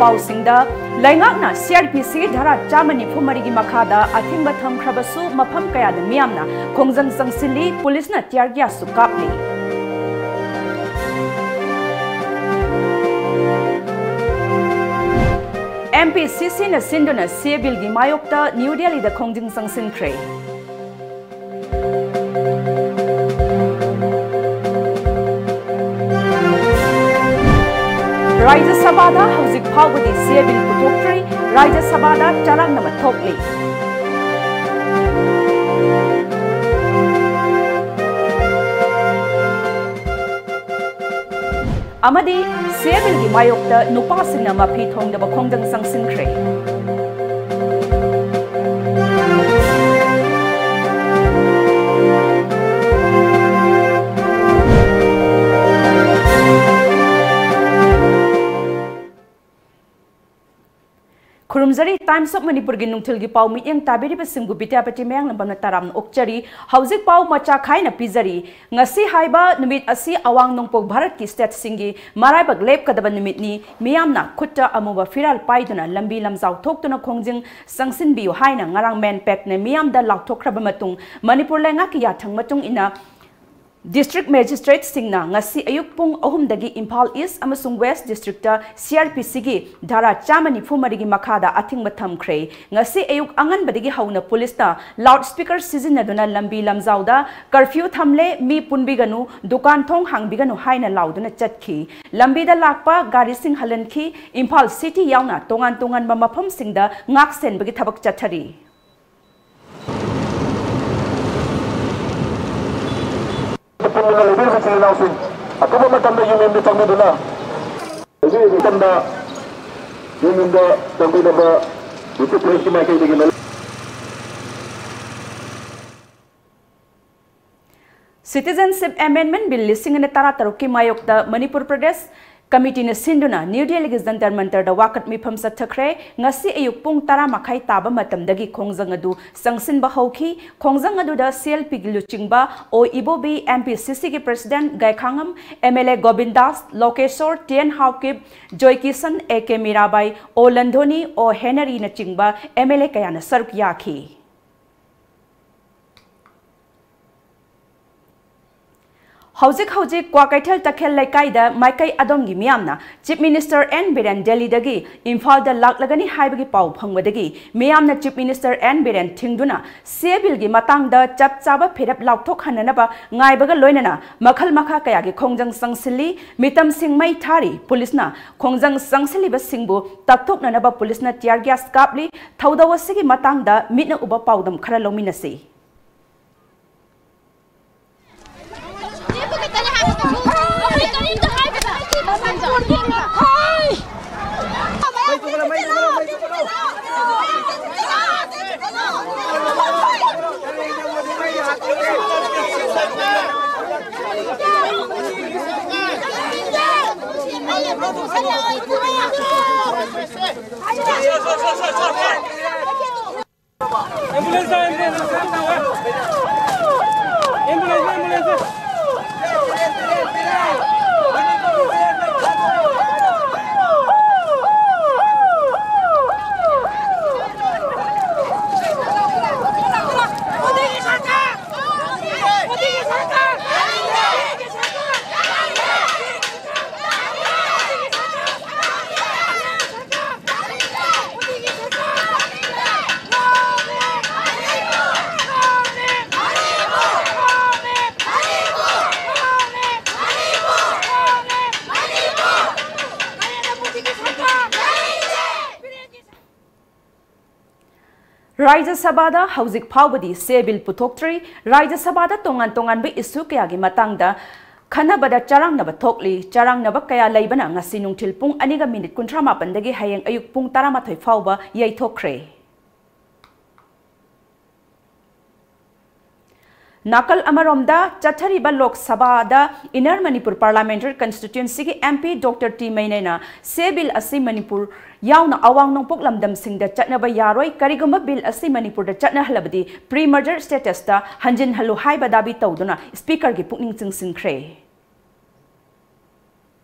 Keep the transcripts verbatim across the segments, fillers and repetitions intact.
ꯄꯥꯎꯁꯤꯡꯗ, ꯂꯩꯉꯥꯛꯅ C R P C ꯙꯥꯔꯥ ꯆꯥꯝꯃ ꯅꯤꯐꯨ ꯃꯔꯤꯒꯤ ꯃꯈꯥꯗ ꯑꯊꯤꯡꯕ ꯊꯝꯈ꯭ꯔꯕꯁꯨ ꯃꯐꯝ ꯀꯌꯥꯗ ꯃꯤꯌꯥꯝꯅ ꯈꯣꯡꯖꯪ ꯆꯪꯁꯤꯜꯂꯤ, ꯄꯨꯂꯤꯁꯅ tear gas ꯁꯨ Khapli. M P C C ꯅ ꯁꯤꯟꯗꯨꯅ C A Bill ꯒꯤ ꯃꯥꯌꯣꯛꯇ ꯅ꯭ꯌꯨ ꯗꯦꯜꯂꯤꯗ ꯈꯣꯡꯖꯪ ꯆꯪꯁꯤꯟꯈ꯭ꯔꯦ꯫ ꯔꯥꯖ꯭ꯌ ꯁꯚꯥꯗ ꯍꯧꯖꯤꯛ ꯐꯥꯎꯕꯗꯤ C A Bill ꯄꯨꯊꯣꯛꯇ꯭ꯔꯤ꯫ ꯔꯥꯖ꯭ꯌ ꯁꯚꯥꯗ ꯆꯔꯥꯡꯅꯕ ꯊꯣꯛꯂꯤ꯫ ꯑꯃꯗꯤ C A Bill ꯒꯤ ꯃꯥꯌꯣꯛꯇ ꯅꯨꯄꯥꯁꯤꯡꯅ ꯃꯐꯤ ꯊꯣꯡꯗꯕ ꯈꯣꯡꯖꯪ ꯆꯪꯁꯤꯟꯈ꯭ꯔꯦ꯫ ꯈꯨꯔꯨꯝꯖꯔꯤ꯫ Times of Manipur ꯒꯤ ꯅꯨꯡꯊꯤꯜꯒꯤ ꯄꯥꯎ ꯃꯤꯠꯌꯦꯡ ꯇꯥꯕꯤꯔꯤꯕꯁꯤꯡꯕꯨ ꯕꯤꯗ꯭ꯌꯥꯄꯇꯤ ꯃꯌꯥꯡꯂꯝꯕꯝꯅ ꯇꯔꯥꯝꯅ ꯑꯣꯛꯆꯔꯤ꯫ ꯍꯧꯖꯤꯛ ꯄꯥꯎ ꯃꯆꯥ ꯈꯥꯏꯅ ꯄꯤꯖꯔꯤ꯫ ꯉꯁꯤ ꯍꯥꯏꯕ ꯅꯨꯃꯤꯠ ꯑꯁꯤ ꯑꯋꯥꯡ ꯅꯣꯡꯄꯣꯛ ꯚꯥꯔꯠꯀꯤ state ꯁꯤꯡꯒꯤ ꯃꯔꯥꯏꯕꯛ ꯂꯦꯞꯀꯗꯕ ꯅꯨꯃꯤꯠꯅꯤ꯫ ꯃꯤꯌꯥꯝꯅ ꯈꯨꯠꯇ ꯑꯃꯨꯕ ꯐꯤꯔꯥꯜ ꯄꯥꯏꯗꯨꯅ ꯂꯝꯕꯤ ꯂꯝꯖꯥꯎ ꯊꯣꯛꯇꯨꯅ ꯈꯣꯡꯖꯪ ꯆꯪꯁꯤꯟꯕꯤꯌꯨ ꯍꯥꯏꯅ ꯉꯔꯥꯡ MANPAC ꯅ ꯃꯤꯌꯥꯝꯗ ꯂꯥꯎꯊꯣꯛꯈ꯭ꯔꯕ ꯃꯇꯨꯡ, ꯃꯅꯤꯄꯨꯔ ꯂꯩꯉꯥꯛꯀꯤ ꯌꯥꯊꯪ ꯃꯇꯨꯡ ꯏꯟꯅ, district magistrate ꯁꯤꯡꯅ ꯉꯁꯤ ꯑꯌꯨꯛ ꯄꯨꯡ ꯑꯍꯨꯝꯗꯒꯤ ꯏꯝꯐꯥꯜ East ꯑꯃꯁꯨꯡ West district ꯇ C R P C ꯒꯤ ꯙꯥꯔꯥ ꯆꯥꯝꯃ ꯅꯤꯐꯨ ꯃꯔꯤꯒꯤ ꯃꯈꯥꯗ ꯑꯊꯤꯡꯕ ꯊꯝꯈ꯭ꯔꯦ꯫ ꯉꯁꯤ ꯑꯌꯨꯛ ꯑꯉꯟꯕꯗꯒꯤ ꯍꯧꯅ ꯄꯨꯂꯤꯁꯅ loud speaker ꯁꯤꯖꯤꯟꯅꯗꯨꯅ ꯂꯝꯕꯤ ꯂꯝꯖꯥꯎꯗ curfew ꯊꯝꯂꯦ, ꯃꯤ ꯄꯨꯟꯕꯤꯒꯅꯨ, ꯗꯨꯀꯥꯟ ꯊꯣꯡ ꯍꯥꯡꯕꯤꯒꯅꯨ ꯍꯥꯏꯅ ꯂꯥꯎꯗꯨꯅ ꯆꯠꯈꯤ꯫ ꯂꯝꯕꯤꯗ ꯂꯥꯛꯄ ꯒꯥꯔꯤꯁꯤꯡ ꯍꯜꯍꯟꯈꯤ꯫ ꯏꯝꯐꯥꯜ city ꯌꯥꯎꯅ ꯇꯣꯉꯥꯟ ꯇꯣꯉꯥꯟꯕ ꯃꯐꯝꯁꯤꯡꯗ ꯉꯥꯛ ꯁꯦꯟꯕꯒꯤ ꯊꯕꯛ ꯆꯠꯊꯔꯤ꯫ ꯄꯨꯟꯅ ꯂꯩꯕꯤꯔꯤꯕ ꯏꯆꯤꯜ ꯏꯅꯥꯎꯁꯤꯡ, ꯑꯊꯨꯕ ꯃꯇꯝꯗ ꯌꯨꯝ ꯌꯨꯝꯗ ꯆꯪꯕꯤꯗꯨꯅ, ꯍꯧꯖꯤꯛ ꯍꯧꯖꯤꯛ ꯃꯇꯝꯗ ꯌꯨꯝ ꯌꯨꯝꯗ ꯆꯪꯕꯤꯅꯕ ꯗꯤꯁꯇ꯭ꯔꯤꯛ ꯄꯨꯂꯤꯁꯀꯤ ꯃꯥꯏꯀꯩꯗꯒꯤ ꯃꯔꯨ Citizenship Amendment Bill ꯂꯤꯁꯤꯡ ꯑꯅꯤ ꯇꯔꯥꯇꯔꯨꯛꯀꯤ ꯃꯥꯌꯣꯛꯇ ꯃꯅꯤꯄꯨꯔ ꯄ꯭ꯔꯗꯦꯁ ꯀꯃꯤꯇꯤꯅ ꯁꯤꯟꯗꯨꯅ ꯅ꯭ꯌꯨ ꯗꯦꯜꯂꯤꯒꯤ ꯖꯟꯇꯔ ꯃꯟꯇꯔꯗ ꯋꯥꯀꯠ ꯃꯤꯐꯝ ꯆꯠꯊꯈ꯭ꯔꯦ꯫ ꯉꯁꯤ ꯑꯌꯨꯛ ꯄꯨꯡ ꯇꯔꯥ ꯃꯈꯥꯏ ꯇꯥꯕ ꯃꯇꯝꯗꯒꯤ ꯈꯣꯡꯖꯪ ꯑꯗꯨ ꯆꯪꯁꯤꯟꯕ ꯍꯧꯈꯤ꯫ ꯈꯣꯡꯖꯪ ꯑꯗꯨꯗ ꯁꯤ ꯑꯦꯜ ꯄꯤꯒꯤ ꯂꯨꯆꯤꯡꯕ ꯑꯣ ꯏꯕꯣꯕꯤ, ꯑꯦꯝ ꯄꯤ ꯁꯤ ꯁꯤꯒꯤ president Gaikhangam, M L A Gobindas, Lokeshwar, T N Haokip, Joykishan, A K Mirabai, O ꯂꯟꯙꯣꯅꯤ, ꯑꯣ ꯍꯦꯅꯔꯤꯅꯆꯤꯡꯕ ꯑꯦꯝ ꯑꯦꯜ ꯑꯦ ꯀꯌꯥꯅ ꯁꯔꯨꯛ ꯌꯥꯈꯤ꯫ ꯍꯧꯖꯤꯛ ꯍꯧꯖꯤꯛ ꯀ꯭ꯋꯥꯀꯩꯊꯦꯜ ꯇꯈꯦꯜ ꯂꯩꯀꯥꯏꯗ ꯃꯥꯏꯀꯩ ꯑꯗꯣꯝꯒꯤ ꯃꯤꯌꯥꯝꯅ ꯆꯤꯐ ꯃꯤꯅꯤꯁꯇꯔ ꯑꯦꯟ ꯕꯤꯔꯦꯟ ꯗꯦꯜꯂꯤꯗꯒꯤ ꯏꯝꯐꯥꯜꯗ ꯂꯥꯛꯂꯒꯅꯤ ꯍꯥꯏꯕꯒꯤ ꯄꯥꯎ ꯐꯪꯕꯗꯒꯤ ꯃꯤꯌꯥꯝꯅ ꯆꯤꯐ ꯃꯤꯅꯤꯁꯇꯔ ꯑꯦꯟ ꯕꯤꯔꯦꯟ ꯊꯤꯡꯗꯨꯅ ꯁꯤ ꯑꯦ ꯕꯤꯜꯒꯤ ꯃꯇꯥꯡꯗ ꯆꯞ ꯆꯥꯕ ꯐꯤꯔꯦꯞ ꯂꯥꯎꯊꯣꯛꯍꯟꯅꯅꯕ ꯉꯥꯏꯕꯒ ꯂꯣꯏꯅꯅ ꯃꯈꯜ ꯃꯈꯥ ꯀꯌꯥꯒꯤ ꯈꯣꯡꯖꯪ ꯆꯪꯁꯤꯜꯂꯤ꯫ ꯃꯤꯇꯝꯁꯤꯡ ꯃꯩ ꯊꯥꯔꯤ꯫ ꯄꯨꯂꯤꯁꯅ ꯈꯣꯡꯖꯪ ꯆꯪꯁꯤꯜꯂꯤꯕꯁꯤꯡꯕꯨ ꯇꯛꯊꯣꯛꯅꯅꯕ ꯄꯨꯂꯤꯁꯅ tear gas ꯀꯥꯞꯂꯤ꯫ ꯊꯧꯗꯧ ꯑꯁꯤꯒꯤ ꯃꯇꯥꯡꯗ ꯃꯤꯠꯅ ꯎꯕ ꯄꯥꯎꯗꯝ ꯈꯔ ꯂꯧꯃꯤꯟꯅꯁꯤ꯫ ꯔꯥꯖ꯭ꯌ ꯁꯚꯥꯗ ꯍꯧꯖꯤꯛ ꯐꯥꯎꯕꯗꯤ ꯁꯤ ꯑꯦ ꯕꯤꯜ ꯄꯨꯊꯣꯛꯇ꯭ꯔꯤ꯫ ꯔꯥꯖ꯭ꯌ ꯁꯚꯥꯗ ꯇꯣꯉꯥꯟ ꯇꯣꯉꯥꯟꯕ issue ꯀꯌꯥꯒꯤ ꯃꯇꯥꯡꯗ ꯈꯟꯅꯕꯗ ꯆꯔꯥꯡꯅꯕ ꯊꯣꯛꯂꯤ꯫ ꯆꯔꯥꯡꯅꯕ ꯀꯌꯥ ꯂꯩꯕꯅ ꯉꯁꯤ ꯅꯨꯡꯊꯤꯜ ꯄꯨꯡ ꯑꯅꯤꯒ ꯃꯤꯅꯤꯠ ꯀꯨꯟꯊ꯭ꯔꯥ ꯃꯥꯄꯟꯗꯒꯤ ꯍꯌꯦꯡ ꯑꯌꯨꯛ ꯄꯨꯡ ꯇꯔꯥꯃꯥꯊꯣꯏ ꯐꯥꯎꯕ ꯌꯩꯊꯣꯛꯈ꯭ꯔꯦ꯫ ꯅꯥꯀꯜ ꯑꯃꯔꯣꯝꯗ, ꯆꯠꯊꯔꯤꯕ ꯂꯣꯛ ꯁꯚꯥꯗ ꯏꯟꯅꯔ ꯃꯅꯤꯄꯨꯔ ꯄꯥꯔꯂꯥꯃꯦꯟꯇꯔꯤ ꯀꯟꯁꯇꯤꯇ꯭ꯌꯨꯟꯁꯤꯒꯤ ꯑꯦꯝ ꯄꯤ ꯗꯣꯛꯇꯔ ꯇꯤ ꯃꯩꯅꯩꯅ ꯁꯤ ꯑꯦ ꯕꯤꯜ ꯑꯁꯤ ꯃꯅꯤꯄꯨꯔ ꯌꯥꯎꯅ ꯑꯋꯥꯡ ꯅꯣꯡꯄꯣꯛ ꯂꯝꯗꯝꯁꯤꯡꯗ ꯆꯠꯅꯕ ꯌꯥꯔꯣꯏ, ꯀꯔꯤꯒꯨꯝꯕ ꯕꯤꯜ ꯑꯁꯤ ꯃꯅꯤꯄꯨꯔꯗ ꯆꯠꯅꯍꯜꯂꯕꯗꯤ ꯄ꯭ꯔꯤ ꯃꯔꯖꯔ ꯁ꯭ꯇꯦꯇꯁꯇ ꯍꯟꯖꯤꯟꯍꯜꯂꯨ ꯍꯥꯏꯕ ꯗꯥꯕꯤ ꯇꯧꯗꯨꯅ ꯁ꯭ꯄꯤꯀꯔꯒꯤ ꯄꯨꯛꯅꯤꯡ ꯆꯤꯡꯁꯤꯟꯈ꯭ꯔꯦ꯫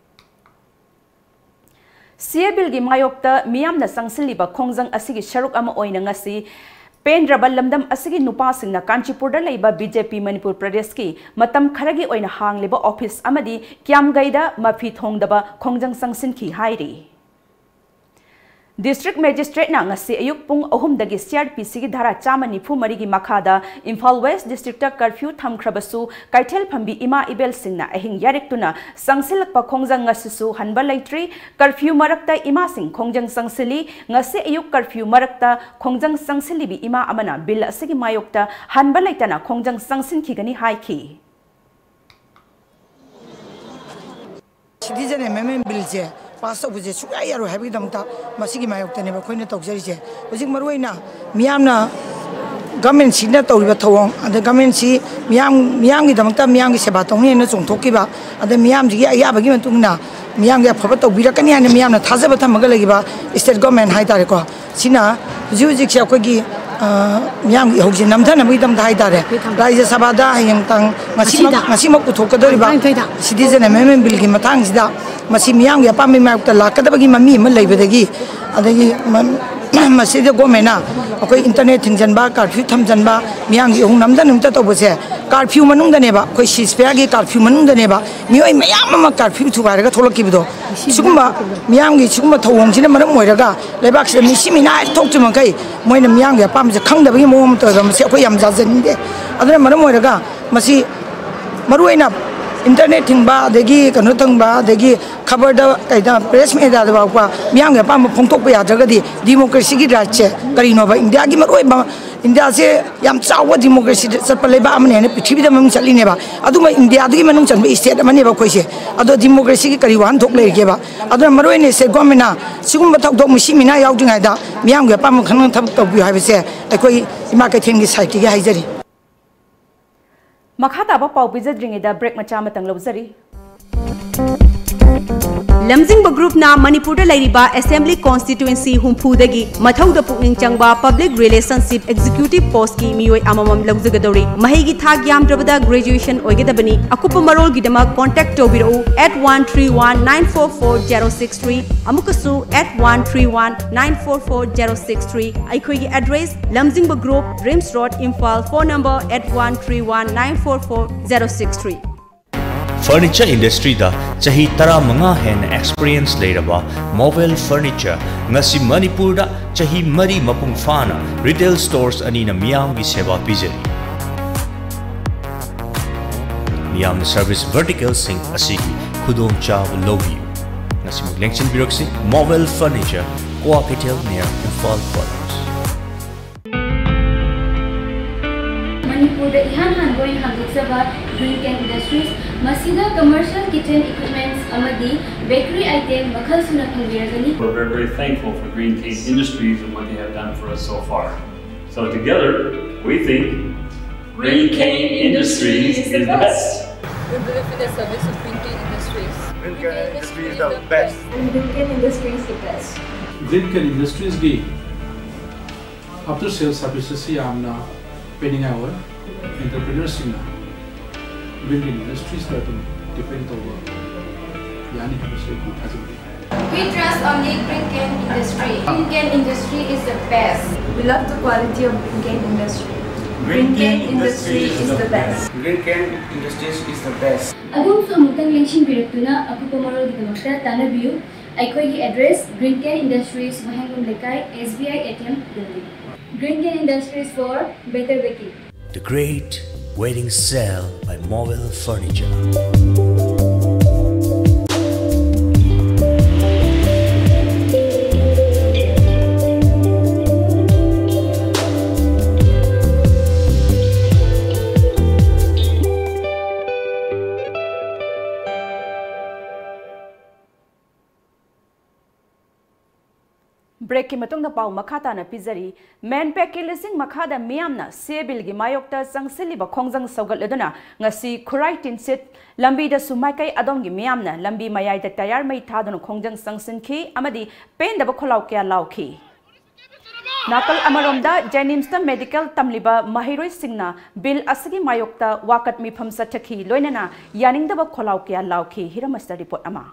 ꯁꯤ ꯑꯦ ꯕꯤꯜꯒꯤ ꯃꯥꯌꯣꯛꯇ ꯃꯤꯌꯥꯝꯅ ꯆꯪꯁꯤꯜꯂꯤꯕ ꯈꯣꯡꯖꯪ ꯑꯁꯤꯒꯤ ꯁꯔꯨꯛ ꯑꯃ ꯑꯣꯏꯅ ꯉꯁꯤ ꯄꯦꯟꯗ꯭ꯔꯕ ꯂꯝꯗꯝ ꯑꯁꯤꯒꯤ ꯅꯨꯄꯥꯁꯤꯡꯅ ꯀꯥꯟꯆꯤꯄꯨꯔꯗ ꯂꯩꯕ ꯕꯤ ꯖꯦ ꯄꯤ ꯃꯅꯤꯄꯨꯔ ꯄ꯭ꯔꯗꯦꯁꯀꯤ ꯃꯇꯝ ꯈꯔꯒꯤ ꯑꯣꯏꯅ ꯍꯥꯡꯂꯤꯕ ꯑꯣꯐꯤꯁ ꯑꯃꯗꯤ ꯀ꯭ꯌꯥꯝꯒꯩꯗ ꯃꯐꯤ ꯊꯣꯡꯗꯕ ꯈꯣꯡꯖꯪ ꯆꯪꯁꯤꯟꯈꯤ ꯍꯥꯏꯔꯤ꯫ ꯗꯤꯁꯇ꯭ꯔꯤꯛ ꯃꯦꯖꯤꯁꯇ꯭ꯔꯦꯠꯅ ꯉꯁꯤ ꯑꯌꯨꯛ ꯄꯨꯡ ꯑꯍꯨꯝꯗꯒꯤ ꯁꯤ ꯑꯥꯔ ꯄꯤ ꯁꯤꯒꯤ ꯙꯥꯔꯥ ꯆꯥꯝꯃ ꯅꯤꯐꯨ ꯃꯔꯤꯒꯤ ꯃꯈꯥꯗ ꯏꯝꯐꯥꯜ ꯋꯦꯁ ꯗꯤꯁꯇ꯭ꯔꯤꯛꯇ ꯀꯔꯐ꯭ꯌꯨ ꯊꯝꯈ꯭ꯔꯕꯁꯨ, ꯀꯩꯊꯦꯜ ꯐꯝꯕꯤ ꯏꯃꯥ ꯏꯕꯦꯜꯁꯤꯡꯅ ꯑꯍꯤꯡ ꯌꯥꯔꯦꯛꯇꯨꯅ ꯆꯪꯁꯤꯜꯂꯛꯄ ꯈꯣꯡꯖꯪ ꯑꯁꯤꯁꯨ ꯍꯟꯕ ꯂꯩꯇ꯭ꯔꯤ꯫ ꯀꯔꯐ꯭ꯌꯨ ꯃꯔꯛꯇ ꯏꯃꯥꯁꯤꯡ ꯈꯣꯡꯖꯪ ꯆꯪꯁꯤꯜꯂꯤ꯫ ꯉꯁꯤ ꯑꯌꯨꯛ ꯀꯔꯐ꯭ꯌꯨ ꯃꯔꯛꯇ ꯈꯣꯡꯖꯪ ꯆꯪꯁꯤꯜꯂꯤꯕꯤ ꯏꯃꯥ ꯑꯃꯅ ꯕꯤꯜ ꯑꯁꯤꯒꯤ ꯃꯥꯌꯣꯛꯇ ꯍꯟꯕ ꯂꯩꯇꯅ ꯈꯣꯡꯖꯪ ꯆꯪꯁꯤꯟꯈꯤꯒꯅꯤ ꯍꯥꯏꯈꯤ꯫ ꯁꯤꯇꯤꯖꯟ ꯑꯦꯃꯦꯟꯃꯦꯟ ꯕꯤꯜꯁꯦ ꯄꯥꯁ ꯇꯧꯕꯁꯦ ꯁꯨꯡꯌꯥ ꯌꯥꯔꯣꯏ ꯍꯥꯏꯕꯒꯤꯗꯃꯛꯇ ꯃꯁꯤꯒꯤ ꯃꯥꯌꯣꯛꯇꯅꯦꯕ ꯑꯩꯈꯣꯏꯅ ꯇꯧꯖꯔꯤꯁꯦ꯫ ꯍꯧꯖꯤꯛ ꯃꯔꯨꯑꯣꯏꯅ ꯃꯤꯌꯥꯝꯅ ꯒꯃꯦꯟꯁꯤꯅ ꯇꯧꯔꯤꯕ ꯊꯧꯑꯣꯡ, ꯑꯗ ꯒꯃꯦꯟꯁꯤ ꯃꯤꯌꯥꯝ, ꯃꯤꯌꯥꯝꯒꯤꯗꯃꯛꯇ ꯃꯤꯌꯥꯝꯒꯤ ꯁꯦꯕꯥ ꯇꯧꯅꯤꯅ ꯆꯣꯡꯊꯣꯛꯈꯤꯕ, ꯑꯗ ꯃꯤꯌꯥꯝꯁꯤꯒꯤ ꯑꯌꯥꯕꯒꯤ ꯃꯇꯨꯡ ꯏꯟꯅ ꯃꯤꯌꯥꯝꯒꯤ ꯑꯐꯕ ꯇꯧꯕꯤꯔꯛꯀꯅꯤ ꯍꯥꯏꯅ ꯃꯤꯌꯥꯝꯅ ꯊꯥꯖꯕ ꯊꯝꯃꯒ ꯂꯩꯈꯤꯕ ꯁ꯭ꯇꯦꯠ ꯒꯣꯔꯃꯦꯟ ꯍꯥꯏꯇꯥꯔꯦꯀꯣ, ꯁꯤꯅ ꯍꯧꯖꯤꯛ ꯍꯧꯖꯤꯛꯁꯦ ꯑꯩꯈꯣꯏꯒꯤ, ꯑ, ꯃꯤꯌꯥꯝꯒꯤ ꯏꯍꯧꯁꯦ ꯅꯝꯊꯅꯕꯒꯤꯗꯃꯛꯇ ꯍꯥꯏꯇꯥꯔꯦ, ꯔꯥꯖ꯭ꯌ ꯁꯚꯥꯗ ꯍꯌꯦꯡ ꯇꯥꯡ ꯉꯁꯤꯃꯛ, ꯉꯁꯤꯗ? ꯉꯁꯤꯃꯛ ꯄꯨꯊꯣꯛꯀꯗꯧꯔꯤꯕ ꯇꯥꯡ ꯇꯔꯥꯅꯤꯊꯣꯏꯗ? ꯁꯤꯇꯤꯖꯟ ꯑꯦꯃꯦꯟꯃꯦꯟ ꯕꯤꯜꯒꯤ ꯃꯇꯥꯡꯁꯤꯗ ꯃꯁꯤ ꯃꯤꯌꯥꯝꯒꯤ ꯑꯄꯥꯝꯕꯒꯤ ꯃꯥꯌꯣꯛꯇ ꯂꯥꯛꯀꯗꯕꯒꯤ ꯃꯃꯤ ꯑꯃ ꯂꯩꯕꯗꯒꯤ, ꯑꯗꯒꯤ ꯃ-, ꯃꯁꯤꯗ ꯒꯣꯔꯃꯦꯟꯅ ꯑꯩꯈꯣꯏ ꯏꯟꯇꯔꯅꯦꯠ ꯊꯤꯡꯖꯤꯟꯕ, ꯀꯥꯔꯐ꯭ꯌꯨ ꯊꯝꯖꯤꯟꯕ, ꯃꯤꯌꯥꯝꯒꯤ ꯏꯍꯧ ꯅꯝꯊꯅꯕꯇ ꯇꯧꯕꯁꯦ ꯀꯥꯔꯐ꯭ꯌꯨ ꯃꯅꯨꯡꯗꯅꯦꯕ, ꯑꯩꯈꯣꯏ ꯁꯤꯁꯐꯤꯌꯥꯒꯤ ꯀꯥꯔꯐ꯭ꯌꯨ ꯃꯅꯨꯡꯗꯅꯦꯕ ꯃꯤꯑꯣꯏ ꯃꯌꯥꯝ ꯑꯃ ꯀꯥꯔꯐ꯭ꯌꯨ ꯊꯨꯒꯥꯏꯔꯒ ꯊꯣꯛꯂꯛꯈꯤꯕꯗꯣ꯫ ꯁꯤꯒꯨꯝꯕ ꯃꯤꯌꯥꯝꯒꯤ ꯁꯤꯒꯨꯝꯕ ꯊꯧꯑꯣꯡꯁꯤꯅ ꯃꯔꯝ ꯑꯣꯏꯔꯒ ꯂꯩꯕꯥꯛꯁꯤꯗ ꯃꯤꯁꯤ ꯃꯤꯅꯥ ꯍꯦꯛ ꯊꯣꯛꯇ꯭ꯔꯤ ꯃꯈꯩ ꯃꯣꯏꯅ ꯃꯤꯌꯥꯝꯒꯤ ꯑꯄꯥꯝꯕꯁꯦ ꯈꯪꯗꯕꯒꯤ ꯃꯑꯣꯡ ꯑꯃ ꯇꯧꯋꯦꯕ꯫ ꯃꯁꯤ ꯑꯩꯈꯣꯏ ꯌꯥꯝ ꯌꯥꯖꯅꯤꯡꯗꯦ꯫ ꯑꯗꯨꯅ ꯃꯔꯝ ꯑꯣꯏꯔꯒ ꯃꯁꯤ ꯃꯔꯨꯑꯣꯏꯅ ꯏꯟꯇꯔꯅꯦꯠ ꯊꯤꯡꯕ, ꯑꯗꯒꯤ ꯀꯩꯅꯣ ꯊꯤꯡꯕ, ꯑꯗꯒꯤ ꯈꯕꯔꯗ, ꯀꯩꯗ, ꯄ꯭ꯔꯦꯁ ꯃꯦꯗꯤꯌꯥꯗ ꯐꯥꯎꯕ ꯃꯤꯌꯥꯝꯒꯤ ꯑꯄꯥꯝꯕ ꯐꯣꯡꯗꯣꯛꯄ ꯌꯥꯗ꯭ꯔꯒꯗꯤ ꯗꯤꯃꯣꯀ꯭ꯔꯦꯁꯤꯒꯤ ꯔꯥꯏꯠꯁꯦ ꯀꯔꯤꯅꯣꯕ? ꯏꯟꯗꯤꯌꯥꯒꯤ ꯃꯔꯨꯑꯣꯏꯕ, ꯏꯟꯗꯤꯌꯥꯁꯦ ꯌꯥꯝ ꯆꯥꯎꯕ ꯗꯤꯃꯣꯀ꯭ꯔꯦꯁꯤꯗ ꯆꯠꯄ ꯂꯩꯕꯥꯛ ꯑꯃꯅꯦꯅ ꯄ꯭ꯔꯤꯊꯤꯕꯤꯗ ꯃꯃꯤꯡ ꯆꯠꯂꯤꯅꯦꯕ꯫ ꯑꯗꯨꯒ ꯏꯟꯗꯤꯌꯥꯗꯨꯒꯤ ꯃꯅꯨꯡ ꯆꯟꯕ ꯏꯁꯇꯦꯠ ꯑꯃꯅꯦꯕ ꯑꯩꯈꯣꯏꯁꯦ꯫ ꯑꯗꯣ ꯗꯤꯃꯣꯀ꯭ꯔꯦꯁꯤꯒꯤ ꯀꯔꯤ ꯋꯥꯍꯟꯊꯣꯛ ꯂꯩꯔꯤꯒꯦꯕ? ꯑꯗꯨꯅ ꯃꯔꯨꯑꯣꯏꯅ ꯏꯁꯇꯦꯠ ꯒꯣꯔꯃꯦꯟꯅ ꯁꯤꯒꯨꯝꯕ ꯊꯧꯗꯣꯛ ꯃꯤꯁꯤ ꯃꯤꯅꯥ ꯌꯥꯎꯗ꯭ꯔꯤꯉꯩꯗ ꯃꯤꯌꯥꯝꯒꯤ ꯑꯄꯥꯝꯕ ꯈꯪꯅ ꯊꯕꯛ ꯇꯧꯕꯤꯌꯨ ꯍꯥꯏꯕꯁꯦ ꯑꯩꯈꯣꯏ ꯏꯃꯥ ꯀꯩꯊꯦꯜꯒꯤ ꯁꯥꯏꯠꯇꯒꯤ ꯍꯥꯏꯖꯔꯤ꯫ ꯃꯈꯥ ꯇꯥꯕ ꯄꯥꯎ ꯄꯤꯖꯗ꯭ꯔꯤꯉꯩꯗ ꯕ꯭ꯔꯦꯛ ꯃꯆꯥ ꯑꯃꯇꯪ ꯂꯧꯖꯔꯤ꯫ ꯂꯝꯖꯤꯡꯕ ꯒ꯭ꯔꯨꯞꯅ ꯃꯅꯤꯄꯨꯔꯗ ꯂꯩꯔꯤꯕ ꯑꯦꯁꯦꯝꯕ꯭ꯂꯤ ꯀꯣꯟꯁꯇꯤꯇ꯭ꯋꯦꯟꯁꯤ ꯍꯨꯝꯐꯨꯗꯒꯤ ꯃꯊꯧꯗ ꯄꯨꯛꯅꯤꯡ ꯆꯪꯕ ꯄꯕ꯭ꯂꯤꯛ ꯔꯤꯂꯦꯁꯟꯁꯤꯞ ꯑꯦꯛꯖꯤꯀ꯭ꯌꯨꯇꯤꯚ ꯄꯣꯁꯀꯤ ꯃꯤꯑꯣꯏ ꯑꯃꯃꯝ ꯂꯧꯖꯒꯗꯧꯔꯤ꯫ ꯃꯍꯩꯒꯤ ꯊꯥꯛ ꯌꯥꯝꯗ꯭ꯔꯕꯗ ꯒ꯭ꯔꯦꯖꯨꯑꯦꯁꯟ ꯑꯣꯏꯒꯗꯕꯅꯤ꯫ ꯑꯀꯨꯞꯄ ꯃꯔꯣꯜꯒꯤꯗꯃꯛ ꯀꯣꯟꯇꯦꯛ ꯇꯧꯕꯤꯔꯛꯎ eight one three one nine four four zero six three, ꯑꯃꯨꯛꯀꯁꯨ eight one three one nine four four zero six three꯫ ꯑꯩꯈꯣꯏꯒꯤ ꯑꯦꯗ꯭ꯔꯦꯁ: ꯂꯝꯖꯤꯡꯕ group, RIMS road, Imphal. Phone number eight one three one nine four four zero six three꯫ Furniture ꯏꯟꯗꯁꯇ꯭ꯔꯤꯗ ꯆꯍꯤ ꯇꯔꯥꯃꯉꯥ ꯍꯦꯟꯅ experience ꯂꯩꯔꯕ ꯃꯣꯕꯦꯜ furniture, ꯉꯁꯤ ꯃꯅꯤꯄꯨꯔꯗ ꯆꯍꯤ ꯃꯔꯤ ꯃꯄꯨꯡ ꯐꯥꯅ ꯔꯤꯇꯦꯜ ꯁ꯭ꯇꯣꯔꯁ ꯑꯅꯤꯅ ꯃꯤꯌꯥꯝꯒꯤ ꯁꯦꯕꯥ ꯄꯤꯖꯔꯤ꯫ ꯃꯤꯌꯥꯝꯅ ꯁꯔꯚꯤꯁ ꯚꯔꯇꯤꯀꯦꯜꯁꯤꯡ ꯑꯁꯤꯒꯤ ꯈꯨꯗꯣꯡꯆꯥꯕ ꯂꯧꯕꯤꯌꯨ꯫ ꯉꯁꯤꯃꯛ ꯂꯦꯡꯁꯤꯟꯕꯤꯔꯛꯁꯤ ꯃꯣꯕꯦꯜ furniture, Kwakeithel near Imphal college. ꯃꯅꯤꯄꯨꯔꯗ ꯏꯍꯥꯟ ꯍꯥꯟꯕ ꯑꯣꯏꯅ ꯍꯥꯡꯗꯣꯛꯆꯕ Green Can Industries, ꯃꯁꯤꯗ commercial kitchen equipments ꯑꯃꯗꯤ bakery item ꯃꯈꯜ ꯁꯨꯅ ꯐꯪꯕꯤꯔꯒꯅꯤ꯫ We're very, very thankful for Green Can Industries and what they have done for us so far. So together, we think Green Can Industries is the best. We believe in the service of Green Can Industries. Green Can Industries is the best. And Green Can Industries is the best. Green Can Industries ꯒꯤ after sales services ꯁꯤ ꯌꯥꯝꯅ ꯄꯤꯅꯤꯡꯉꯥꯏ ꯑꯣꯏ꯫ Entrepreneurꯁꯤꯡꯅ Green Can Industriesꯇ ꯑꯗꯨꯝ depend ꯇꯧꯕ ꯌꯥꯅꯤ ꯍꯥꯏꯕꯁꯤ ꯑꯩ ꯊꯥꯖꯩ꯫ We trust only Green Can Industry. Green Can Industry is the best. We love the quality of Green Can Industry. Green Can Industry is the best. Green Can Industries is the best. ꯑꯗꯣꯝꯁꯨ ꯑꯃꯨꯛꯇꯪ ꯂꯦꯡꯁꯤꯟꯕꯤꯔꯛꯇꯨꯅ ꯑꯀꯨꯞꯄ ꯃꯔꯣꯜꯒꯤꯗꯃꯛꯇ ꯇꯥꯟꯅꯕꯤꯌꯨ꯫ ꯑꯩꯈꯣꯏꯒꯤ address: Green Can Industries, ꯋꯥꯍꯦꯡꯕꯝ ꯂꯩꯀꯥꯏ, S B I A T M building. Green Can Industries for better baking. The Great Wedding Sale by Mobile Furniture. Break ꯀꯤ ꯃꯇꯨꯡꯗ ꯄꯥꯎ ꯃꯈꯥ ꯇꯥꯅ ꯄꯤꯖꯔꯤ꯫ ꯃꯦꯟꯄꯦꯛꯀꯤ ꯂꯤꯁꯤꯡ ꯃꯈꯥꯗ ꯃꯤꯌꯥꯝꯅ ꯁꯤ ꯑꯦ ꯕꯤꯜꯒꯤ ꯃꯥꯌꯣꯛꯇ ꯆꯪꯁꯤꯜꯂꯤꯕ ꯈꯣꯡꯖꯪ ꯁꯧꯒꯠꯂꯗꯨꯅ ꯉꯁꯤ ꯈꯨꯔꯥꯏ ꯇꯤꯟꯁꯤꯠ ꯂꯝꯕꯤꯗꯁꯨ ꯃꯥꯏꯀꯩ ꯑꯗꯣꯝꯒꯤ ꯃꯤꯌꯥꯝꯅ ꯂꯝꯕꯤ ꯃꯌꯥꯏꯗ ꯇꯌꯥꯔ ꯃꯩ ꯊꯥꯗꯨꯅ ꯈꯣꯡꯖꯪ ꯆꯪꯁꯤꯟꯈꯤ ꯑꯃꯗꯤ ꯄꯦꯟꯗꯕ ꯈꯣꯜꯂꯥꯎ ꯀꯌꯥ ꯂꯥꯎꯈꯤ꯫ ꯅꯥꯀꯜ ꯑꯃꯔꯣꯝꯗ ꯖꯦꯅꯤꯝꯁꯇ ꯃꯦꯗꯤꯀꯦꯜ ꯇꯝꯂꯤꯕ ꯃꯍꯩꯔꯣꯏꯁꯤꯡꯅ ꯕꯤꯜ ꯑꯁꯤꯒꯤ ꯃꯥꯌꯣꯛꯇ ꯋꯥꯀꯠ ꯃꯤꯐꯝ ꯆꯠꯊꯈꯤ, ꯂꯣꯏꯅꯅ ꯌꯥꯅꯤꯡꯗꯕ ꯈꯣꯜꯂꯥꯎ ꯀꯌꯥ ꯂꯥꯎꯈꯤ꯫ ꯍꯤꯔꯝ ꯑꯁꯤꯗ ꯔꯤꯄꯣꯔꯠ ꯑꯃ꯫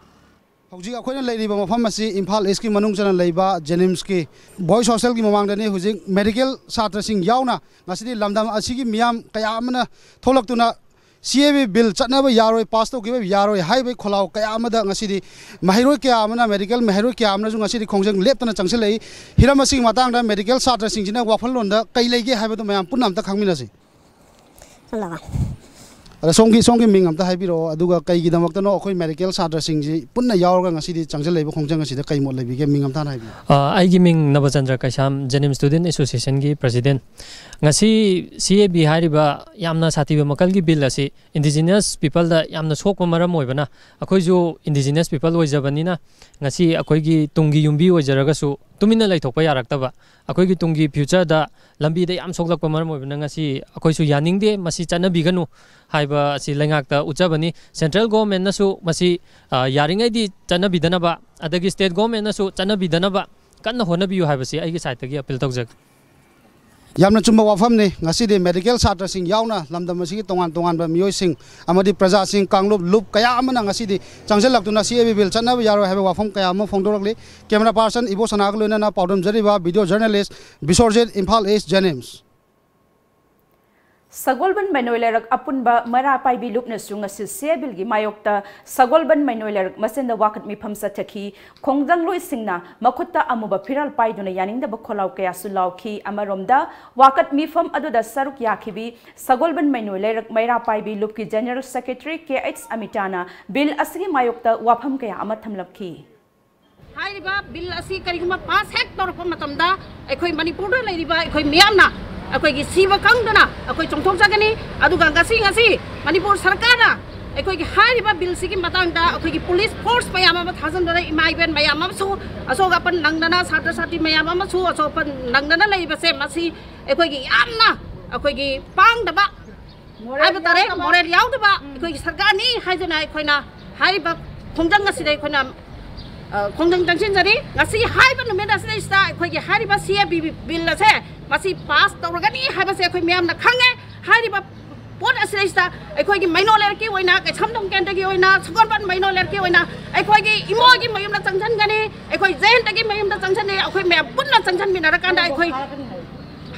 ꯍꯧꯖꯤꯛ ꯑꯩꯈꯣꯏꯅ ꯂꯩꯔꯤꯕ ꯃꯐꯝ ꯑꯁꯤ ꯏꯝꯐꯥꯜ ꯏꯁꯀꯤ ꯃꯅꯨꯡ ꯆꯟꯅ ꯂꯩꯕ ꯖꯦꯅꯤꯝꯁꯀꯤ ꯕꯣꯏꯁ ꯍꯣꯁꯇꯦꯜꯒꯤ ꯃꯃꯥꯡꯗꯅꯤ꯫ ꯍꯧꯖꯤꯛ ꯃꯦꯗꯤꯀꯦꯜ ꯁꯥꯇ꯭ꯔꯁꯤꯡ ꯌꯥꯎꯅ ꯉꯁꯤꯗꯤ ꯂꯝꯗꯝ ꯑꯁꯤꯒꯤ ꯃꯤꯌꯥꯝ ꯀꯌꯥ ꯑꯃꯅ ꯊꯣꯛꯂꯛꯇꯨꯅ ꯁꯤ ꯑꯦ ꯕꯤ ꯕꯤꯜ ꯆꯠꯅꯕ ꯌꯥꯔꯣꯏ, ꯄꯥꯁ ꯇꯧꯈꯤꯕ ꯌꯥꯔꯣꯏ ꯍꯥꯏꯕꯒꯤ ꯈꯣꯜꯂꯥꯎ ꯀꯌꯥ ꯑꯃꯗ ꯉꯁꯤꯗꯤ ꯃꯍꯩꯔꯣꯏ ꯀꯌꯥ ꯑꯃꯅ, ꯃꯦꯗꯤꯀꯦꯜ ꯃꯍꯩꯔꯣꯏ ꯀꯌꯥ ꯑꯃꯅꯁꯨ ꯉꯁꯤꯗꯤ ꯈꯣꯡꯖꯪ ꯂꯦꯞꯇꯅ ꯆꯪꯁꯤꯜꯂꯛꯏ꯫ ꯍꯤꯔꯝ ꯑꯁꯤꯒꯤ ꯃꯇꯥꯡꯗ ꯃꯦꯗꯤꯀꯦꯜ ꯁꯥꯇ꯭ꯔꯁꯤꯡꯁꯤꯅ ꯋꯥꯈꯜꯂꯣꯟꯗ ꯀꯩ ꯂꯩꯒꯦ ꯍꯥꯏꯕꯗꯨ ꯃꯌꯥꯝ ꯄꯨꯟꯅ ꯑꯝꯇ ꯈꯪꯃꯤꯟꯅꯁꯤ꯫ ꯍꯜꯂꯣ꯫ ꯑꯗ ꯁꯣꯝꯒꯤ, ꯁꯣꯝꯒꯤ ꯃꯤꯡ ꯑꯝꯇ ꯍꯥꯏꯕꯤꯔꯛꯑꯣ, ꯑꯗꯨꯒ ꯀꯩꯒꯤꯗꯃꯛꯇꯅꯣ ꯑꯩꯈꯣꯏ ꯃꯦꯗꯤꯀꯦꯜ ꯁꯥꯇ꯭ꯔꯁꯤꯡꯁꯤ ꯄꯨꯟꯅ ꯌꯥꯎꯔꯒ ꯉꯁꯤꯗꯤ ꯆꯪꯁꯤꯜꯂꯛꯏꯕ ꯈꯣꯡꯖꯪ ꯑꯁꯤꯗ ꯀꯩ ꯃꯣꯠ ꯂꯩꯕꯤꯒꯦ? ꯃꯤꯡ ꯑꯝꯇ ꯍꯥꯟꯅ ꯍꯥꯏꯕꯤꯌꯨ꯫ ꯑ, ꯑꯩꯒꯤ ꯃꯤꯡ ꯅꯕꯆꯟꯗ꯭ꯔ ꯀꯩꯁꯥꯝ, ꯖꯦꯅꯤꯝꯁ ꯁ꯭ꯇꯨꯗꯦꯟꯠ ꯑꯦꯁꯣꯁꯤꯌꯦꯁꯟꯒꯤ ꯄ꯭ꯔꯁꯤꯗꯦꯟꯠ꯫ ꯉꯁꯤ ꯁꯤ ꯑꯦ ꯕꯤ ꯍꯥꯏꯔꯤꯕ ꯌꯥꯝꯅ ꯁꯥꯊꯤꯕ ꯃꯈꯜꯒꯤ ꯕꯤꯜ ꯑꯁꯤ ꯏꯟꯗꯤꯖꯤꯅꯁ ꯄꯤꯄꯜꯗ ꯌꯥꯝꯅ ꯁꯣꯛꯄ ꯃꯔꯝ ꯑꯣꯏꯕꯅ, ꯑꯩꯈꯣꯏꯁꯨ ꯏꯟꯗꯤꯖꯤꯅꯁ ꯄꯤꯄꯜ ꯑꯣꯏꯖꯕꯅꯤꯅ ꯉꯁꯤ ꯑꯩꯈꯣꯏꯒꯤ ꯇꯨꯡꯒꯤ ꯌꯨꯝꯕꯤ ꯑꯣꯏꯖꯔꯒꯁꯨ ꯇꯨꯃꯤꯟꯅ ꯂꯩꯊꯣꯛꯄ ꯌꯥꯔꯛꯇꯕ, ꯑꯩꯈꯣꯏꯒꯤ ꯇꯨꯡꯒꯤ ꯐ꯭ꯌꯨꯆꯔꯗ ꯂꯝꯕꯤꯗ ꯌꯥꯝ ꯁꯣꯛꯂꯛꯄ ꯃꯔꯝ ꯑꯣꯏꯕꯅ ꯉꯁꯤ ꯑꯩꯈꯣꯏꯁꯨ ꯌꯥꯅꯤꯡꯗꯦ, ꯃꯁꯤ ꯆꯠꯅꯕꯤꯒꯅꯨ ꯍꯥꯏꯕ ꯑꯁꯤ ꯂꯩꯉꯥꯛꯇ ꯎꯠꯆꯕꯅꯤ꯫ ꯁꯦꯟꯇ꯭ꯔꯦꯜ ꯒꯣꯚꯔꯟꯃꯦꯟꯠꯅꯁꯨ ꯃꯁꯤ, ꯑ, ꯌꯥꯔꯤꯉꯩꯗꯤ ꯆꯠꯅꯕꯤꯗꯅꯕ, ꯑꯗꯒꯤ ꯁ꯭ꯇꯦꯠ ꯒꯣꯚꯔꯟꯃꯦꯟꯠꯅꯁꯨ ꯆꯠꯅꯕꯤꯗꯅꯕ ꯀꯟꯅ ꯍꯣꯠꯅꯕꯤꯌꯨ ꯍꯥꯏꯕꯁꯤ ꯑꯩꯒꯤ ꯁꯥꯏꯠꯇꯒꯤ ꯑꯄꯤꯜ ꯇꯧꯖꯒꯦ꯫ ꯌꯥꯝꯅ ꯆꯨꯝꯕ ꯋꯥꯐꯝꯅꯤ꯫ ꯉꯁꯤꯗꯤ ꯃꯦꯗꯤꯀꯦꯜ ꯁꯥꯇ꯭ꯔꯁꯤꯡ ꯌꯥꯎꯅ ꯂꯝꯗꯝ ꯑꯁꯤꯒꯤ ꯇꯣꯉꯥꯟ ꯇꯣꯉꯥꯟꯕ ꯃꯤꯑꯣꯏꯁꯤꯡ ꯑꯃꯗꯤ ꯄ꯭ꯔꯖꯥꯁꯤꯡ, ꯀꯥꯡꯂꯨꯞ ꯂꯨꯞ ꯀꯌꯥ ꯑꯃꯅ ꯉꯁꯤꯗꯤ ꯆꯪꯁꯤꯜꯂꯛꯇꯨꯅ ꯁꯤ ꯑꯦ ꯕꯤ ꯕꯤꯜ ꯆꯠꯅꯕ ꯌꯥꯔꯣꯏ ꯍꯥꯏꯕ ꯋꯥꯐꯝ ꯀꯌꯥ ꯑꯃ ꯐꯣꯡꯗꯣꯔꯛꯂꯤ꯫ ꯀꯦꯃꯦꯔꯥ ꯄꯥꯔꯁꯟ ꯏꯕꯣꯁꯅꯥꯒ ꯂꯣꯏꯅꯅ ꯄꯥꯎꯗꯝꯖꯔꯤꯕ ꯚꯤꯗꯤꯑꯣ ꯖꯔꯅꯦꯂꯤꯁ ꯕꯤꯁꯣꯔꯖꯤꯠ, ꯏꯝꯐꯥꯜ ꯏꯁ, ꯖꯦꯅꯤꯝꯁ꯫ ꯁꯒꯣꯜꯕꯟ ꯃꯩꯅꯣꯏ ꯂꯩꯔꯛ ꯑꯄꯨꯟꯕ ꯃꯩꯔꯥ ꯄꯥꯏꯕꯤ ꯂꯨꯞꯅꯁꯨ ꯉꯁꯤ ꯁꯤ ꯑꯦ ꯕꯤꯜꯒꯤ ꯃꯥꯌꯣꯛꯇ ꯁꯒꯣꯜꯕꯟ ꯃꯩꯅꯣꯏ ꯂꯩꯔꯛ ꯃꯁꯦꯟꯗ ꯋꯥꯀꯠ ꯃꯤꯐꯝ ꯆꯠꯊꯈꯤ꯫ ꯈꯣꯡꯖꯪꯂꯣꯏꯁꯤꯡꯅ ꯃꯈꯨꯠꯇ ꯑꯃꯨꯕ ꯐꯤꯔꯥꯜ ꯄꯥꯏꯗꯨꯅ ꯌꯥꯅꯤꯡꯗꯕ ꯈꯣꯜꯂꯥꯎ ꯀꯌꯥꯁꯨ ꯂꯥꯎꯈꯤ꯫ ꯑꯃꯔꯣꯝꯗ ꯋꯥꯀꯠ ꯃꯤꯐꯝ ꯑꯗꯨꯗ ꯁꯔꯨꯛ ꯌꯥꯈꯤꯕꯤ ꯁꯒꯣꯜꯕꯟ ꯃꯩꯅꯣꯏ ꯂꯩꯔꯛ ꯃꯩꯔꯥ ꯄꯥꯏꯕꯤ ꯂꯨꯞꯀꯤ ꯖꯦꯅꯔꯦꯜ ꯁꯦꯀ꯭ꯔꯦꯇꯔꯤ ꯀꯦ ꯑꯩꯆ ꯑꯃꯤꯇꯥꯅ ꯕꯤꯜ ꯑꯁꯤꯒꯤ ꯃꯥꯌꯣꯛꯇ ꯋꯥꯐꯝ ꯀꯌꯥ ꯑꯃ ꯊꯝꯂꯛꯈꯤ꯫ ꯍꯥꯏꯔꯤꯕ ꯕꯤꯜ ꯑꯁꯤ ꯀꯔꯤꯒꯨꯝꯕ ꯄꯥꯁ ꯍꯦꯛ ꯇꯧꯔꯛꯄ ꯃꯇꯝꯗ ꯑꯩꯈꯣꯏ ꯃꯅꯤꯄꯨꯔꯗ ꯂꯩꯔꯤꯕ ꯑꯩꯈꯣꯏ ꯃꯤꯌꯥꯝꯅ ꯑꯩꯈꯣꯏꯒꯤ ꯁꯤꯕ ꯈꯪꯗꯅ ꯑꯩꯈꯣꯏ ꯆꯣꯡꯊꯣꯛꯆꯒꯅꯤ꯫ ꯑꯗꯨꯒ ꯉꯁꯤ, ꯉꯁꯤ ꯃꯅꯤꯄꯨꯔ ꯁꯔꯀꯥꯔꯅ ꯑꯩꯈꯣꯏꯒꯤ ꯍꯥꯏꯔꯤꯕ ꯕꯤꯜꯁꯤꯒꯤ ꯃꯇꯥꯡꯗ ꯑꯩꯈꯣꯏꯒꯤ ꯄꯨꯂꯤꯁ ꯐꯣꯔꯁ ꯃꯌꯥꯝ ꯑꯃ ꯊꯥꯖꯤꯟꯗꯨꯅ ꯏꯃꯥ ꯏꯕꯦꯟ ꯃꯌꯥꯝ ꯑꯃꯁꯨ ꯑꯁꯣꯛ ꯑꯄꯟ ꯅꯪꯗꯅ, ꯁꯥꯇ꯭ꯔ ꯁꯥꯇ꯭ꯔꯤ ꯃꯌꯥꯝ ꯑꯃꯁꯨ ꯑꯁꯣꯛ ꯑꯄꯟ ꯅꯪꯗꯅ ꯂꯩꯔꯤꯕꯁꯦ, ꯃꯁꯤ ꯑꯩꯈꯣꯏꯒꯤ ꯌꯥꯝꯅ ꯑꯩꯈꯣꯏꯒꯤ ꯄꯥꯡꯗꯕ ꯍꯥꯏꯕ ꯇꯥꯔꯦ, ꯃꯣꯔꯦꯜ ꯌꯥꯎꯗꯕ ꯑꯩꯈꯣꯏꯒꯤ ꯁꯔꯀꯥꯔꯅꯤ ꯍꯥꯏꯗꯨꯅ ꯑꯩꯈꯣꯏꯅ ꯍꯥꯏꯔꯤꯕ ꯈꯣꯡꯖꯪ ꯑꯁꯤꯗ ꯑꯩꯈꯣꯏꯅ, ꯑ, ꯈꯣꯡꯖꯪ ꯆꯪꯁꯤꯟꯖꯔꯤ꯫ ꯉꯁꯤ ꯍꯥꯏꯕ ꯅꯨꯃꯤꯠ ꯑꯁꯤꯗꯩꯁꯤꯗ ꯑꯩꯈꯣꯏꯒꯤ ꯍꯥꯏꯔꯤꯕ ꯁꯤ ꯑꯦ ꯕꯤ ꯕꯤꯜ ꯑꯁꯦ ꯃꯁꯤ ꯄꯥꯁ ꯇꯧꯔꯒꯅꯤ ꯍꯥꯏꯕꯁꯦ ꯑꯩꯈꯣꯏ ꯃꯌꯥꯝꯅ ꯈꯪꯉꯦ꯫ ꯍꯥꯏꯔꯤꯕ ꯄꯣꯠ ꯑꯁꯤꯗꯩꯁꯤꯗ ꯑꯩꯈꯣꯏꯒꯤ ꯃꯩꯅꯣ ꯂꯩꯔꯛꯀꯤ ꯑꯣꯏꯅ, ꯀꯩꯁꯥꯝꯊꯣꯡ ꯀꯦꯟꯗ꯭ꯔꯒꯤ ꯑꯣꯏꯅ, ꯁꯒꯣꯜꯕꯟ ꯃꯩꯅꯣ ꯂꯩꯔꯛꯀꯤ ꯑꯣꯏꯅ ꯑꯩꯈꯣꯏꯒꯤ ꯏꯃꯣꯒꯤ ꯃꯌꯨꯝꯗ ꯆꯪꯁꯤꯟꯒꯅꯤ, ꯑꯩꯈꯣꯏ ꯖꯌꯟꯇꯒꯤ ꯃꯌꯨꯝꯗ ꯆꯪꯁꯤꯟꯅꯤ, ꯑꯩꯈꯣꯏ ꯃꯌꯥꯝ ꯄꯨꯟꯅ ꯆꯪꯁꯤꯟꯃꯤꯟꯅꯔꯀꯥꯟꯗ ꯑꯩꯈꯣꯏ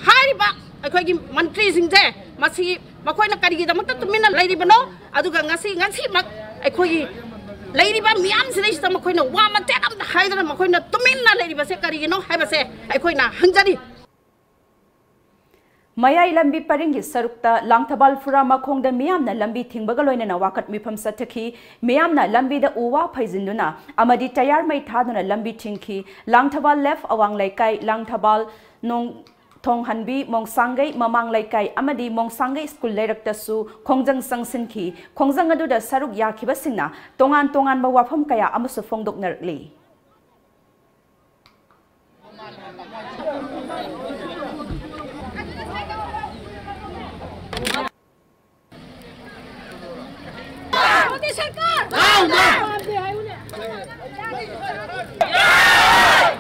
ꯍꯥꯏꯔꯤꯕ ꯑꯩꯈꯣꯏꯒꯤ ꯃꯟꯇ꯭ꯔꯤꯁꯤꯡꯁꯦ ꯃꯁꯤ ꯃꯈꯣꯏꯅ ꯀꯔꯤꯒꯤꯗꯃꯛꯇ ꯇꯨꯃꯤꯟꯅ ꯂꯩꯔꯤꯕꯅꯣ? ꯑꯗꯨꯒ ꯉꯁꯤ, ꯉꯁꯤꯃꯛ ꯑꯩꯈꯣꯏꯒꯤ ꯂꯩꯔꯤꯕ ꯃꯤꯌꯥꯝꯁꯤꯗꯩꯁꯤꯗ ꯃꯈꯣꯏꯅ ꯋꯥ ꯃꯇꯦꯛ ꯑꯃꯇ ꯍꯥꯏꯗꯅ ꯃꯈꯣꯏꯅ ꯇꯨꯃꯤꯟꯅ ꯂꯩꯔꯤꯕꯁꯦ ꯀꯔꯤꯒꯤꯅꯣ ꯍꯥꯏꯕꯁꯦ ꯑꯩꯈꯣꯏꯅ ꯍꯪꯖꯔꯤ꯫ ꯃꯌꯥꯏ ꯂꯝꯕꯤ ꯄꯔꯤꯡꯒꯤ ꯁꯔꯨꯛꯇ ꯂꯥꯡꯊꯕꯥꯜ ꯐꯨꯔꯥ ꯃꯈꯣꯡꯗ ꯃꯤꯌꯥꯝꯅ ꯂꯝꯕꯤ ꯊꯤꯡꯕꯒ ꯂꯣꯏꯅꯅ ꯋꯥꯀꯠ ꯃꯤꯐꯝ ꯆꯠꯊꯈꯤ꯫ ꯃꯤꯌꯥꯝꯅ ꯂꯝꯕꯤꯗ ꯎ ꯋꯥ ꯐꯩꯖꯤꯟꯗꯨꯅ ꯑꯃꯗꯤ ꯇꯌꯥꯔ ꯃꯩ ꯊꯥꯗꯨꯅ ꯂꯝꯕꯤ ꯊꯤꯡꯈꯤ꯫ ꯂꯥꯡꯊꯕꯥꯜ ꯂꯦꯐ ꯑꯋꯥꯡ ꯂꯩꯀꯥꯏ, ꯂꯥꯡꯊꯕꯥꯜ ꯅꯣꯡ ꯊꯣꯡꯍꯟꯕꯤ, ꯃꯣꯡꯁꯥꯡꯒꯩ ꯃꯃꯥꯡ ꯂꯩꯀꯥꯏ ꯑꯃꯗꯤ ꯃꯣꯡꯁꯥꯡꯒꯩ ꯁ꯭ꯀꯨꯜ ꯂꯩꯔꯛꯇꯁꯨ ꯈꯣꯡꯖꯪ ꯆꯪꯁꯤꯟꯈꯤ꯫ ꯈꯣꯡꯖꯪ ꯑꯗꯨꯗ ꯁꯔꯨꯛ ꯌꯥꯈꯤꯕꯁꯤꯡꯅ ꯇꯣꯉꯥꯟ ꯇꯣꯉꯥꯟꯕ ꯋꯥꯐꯝ ꯀꯌꯥ ꯑꯃꯁꯨ ꯐꯣꯡꯗꯣꯛꯅꯔꯛꯂꯤ꯫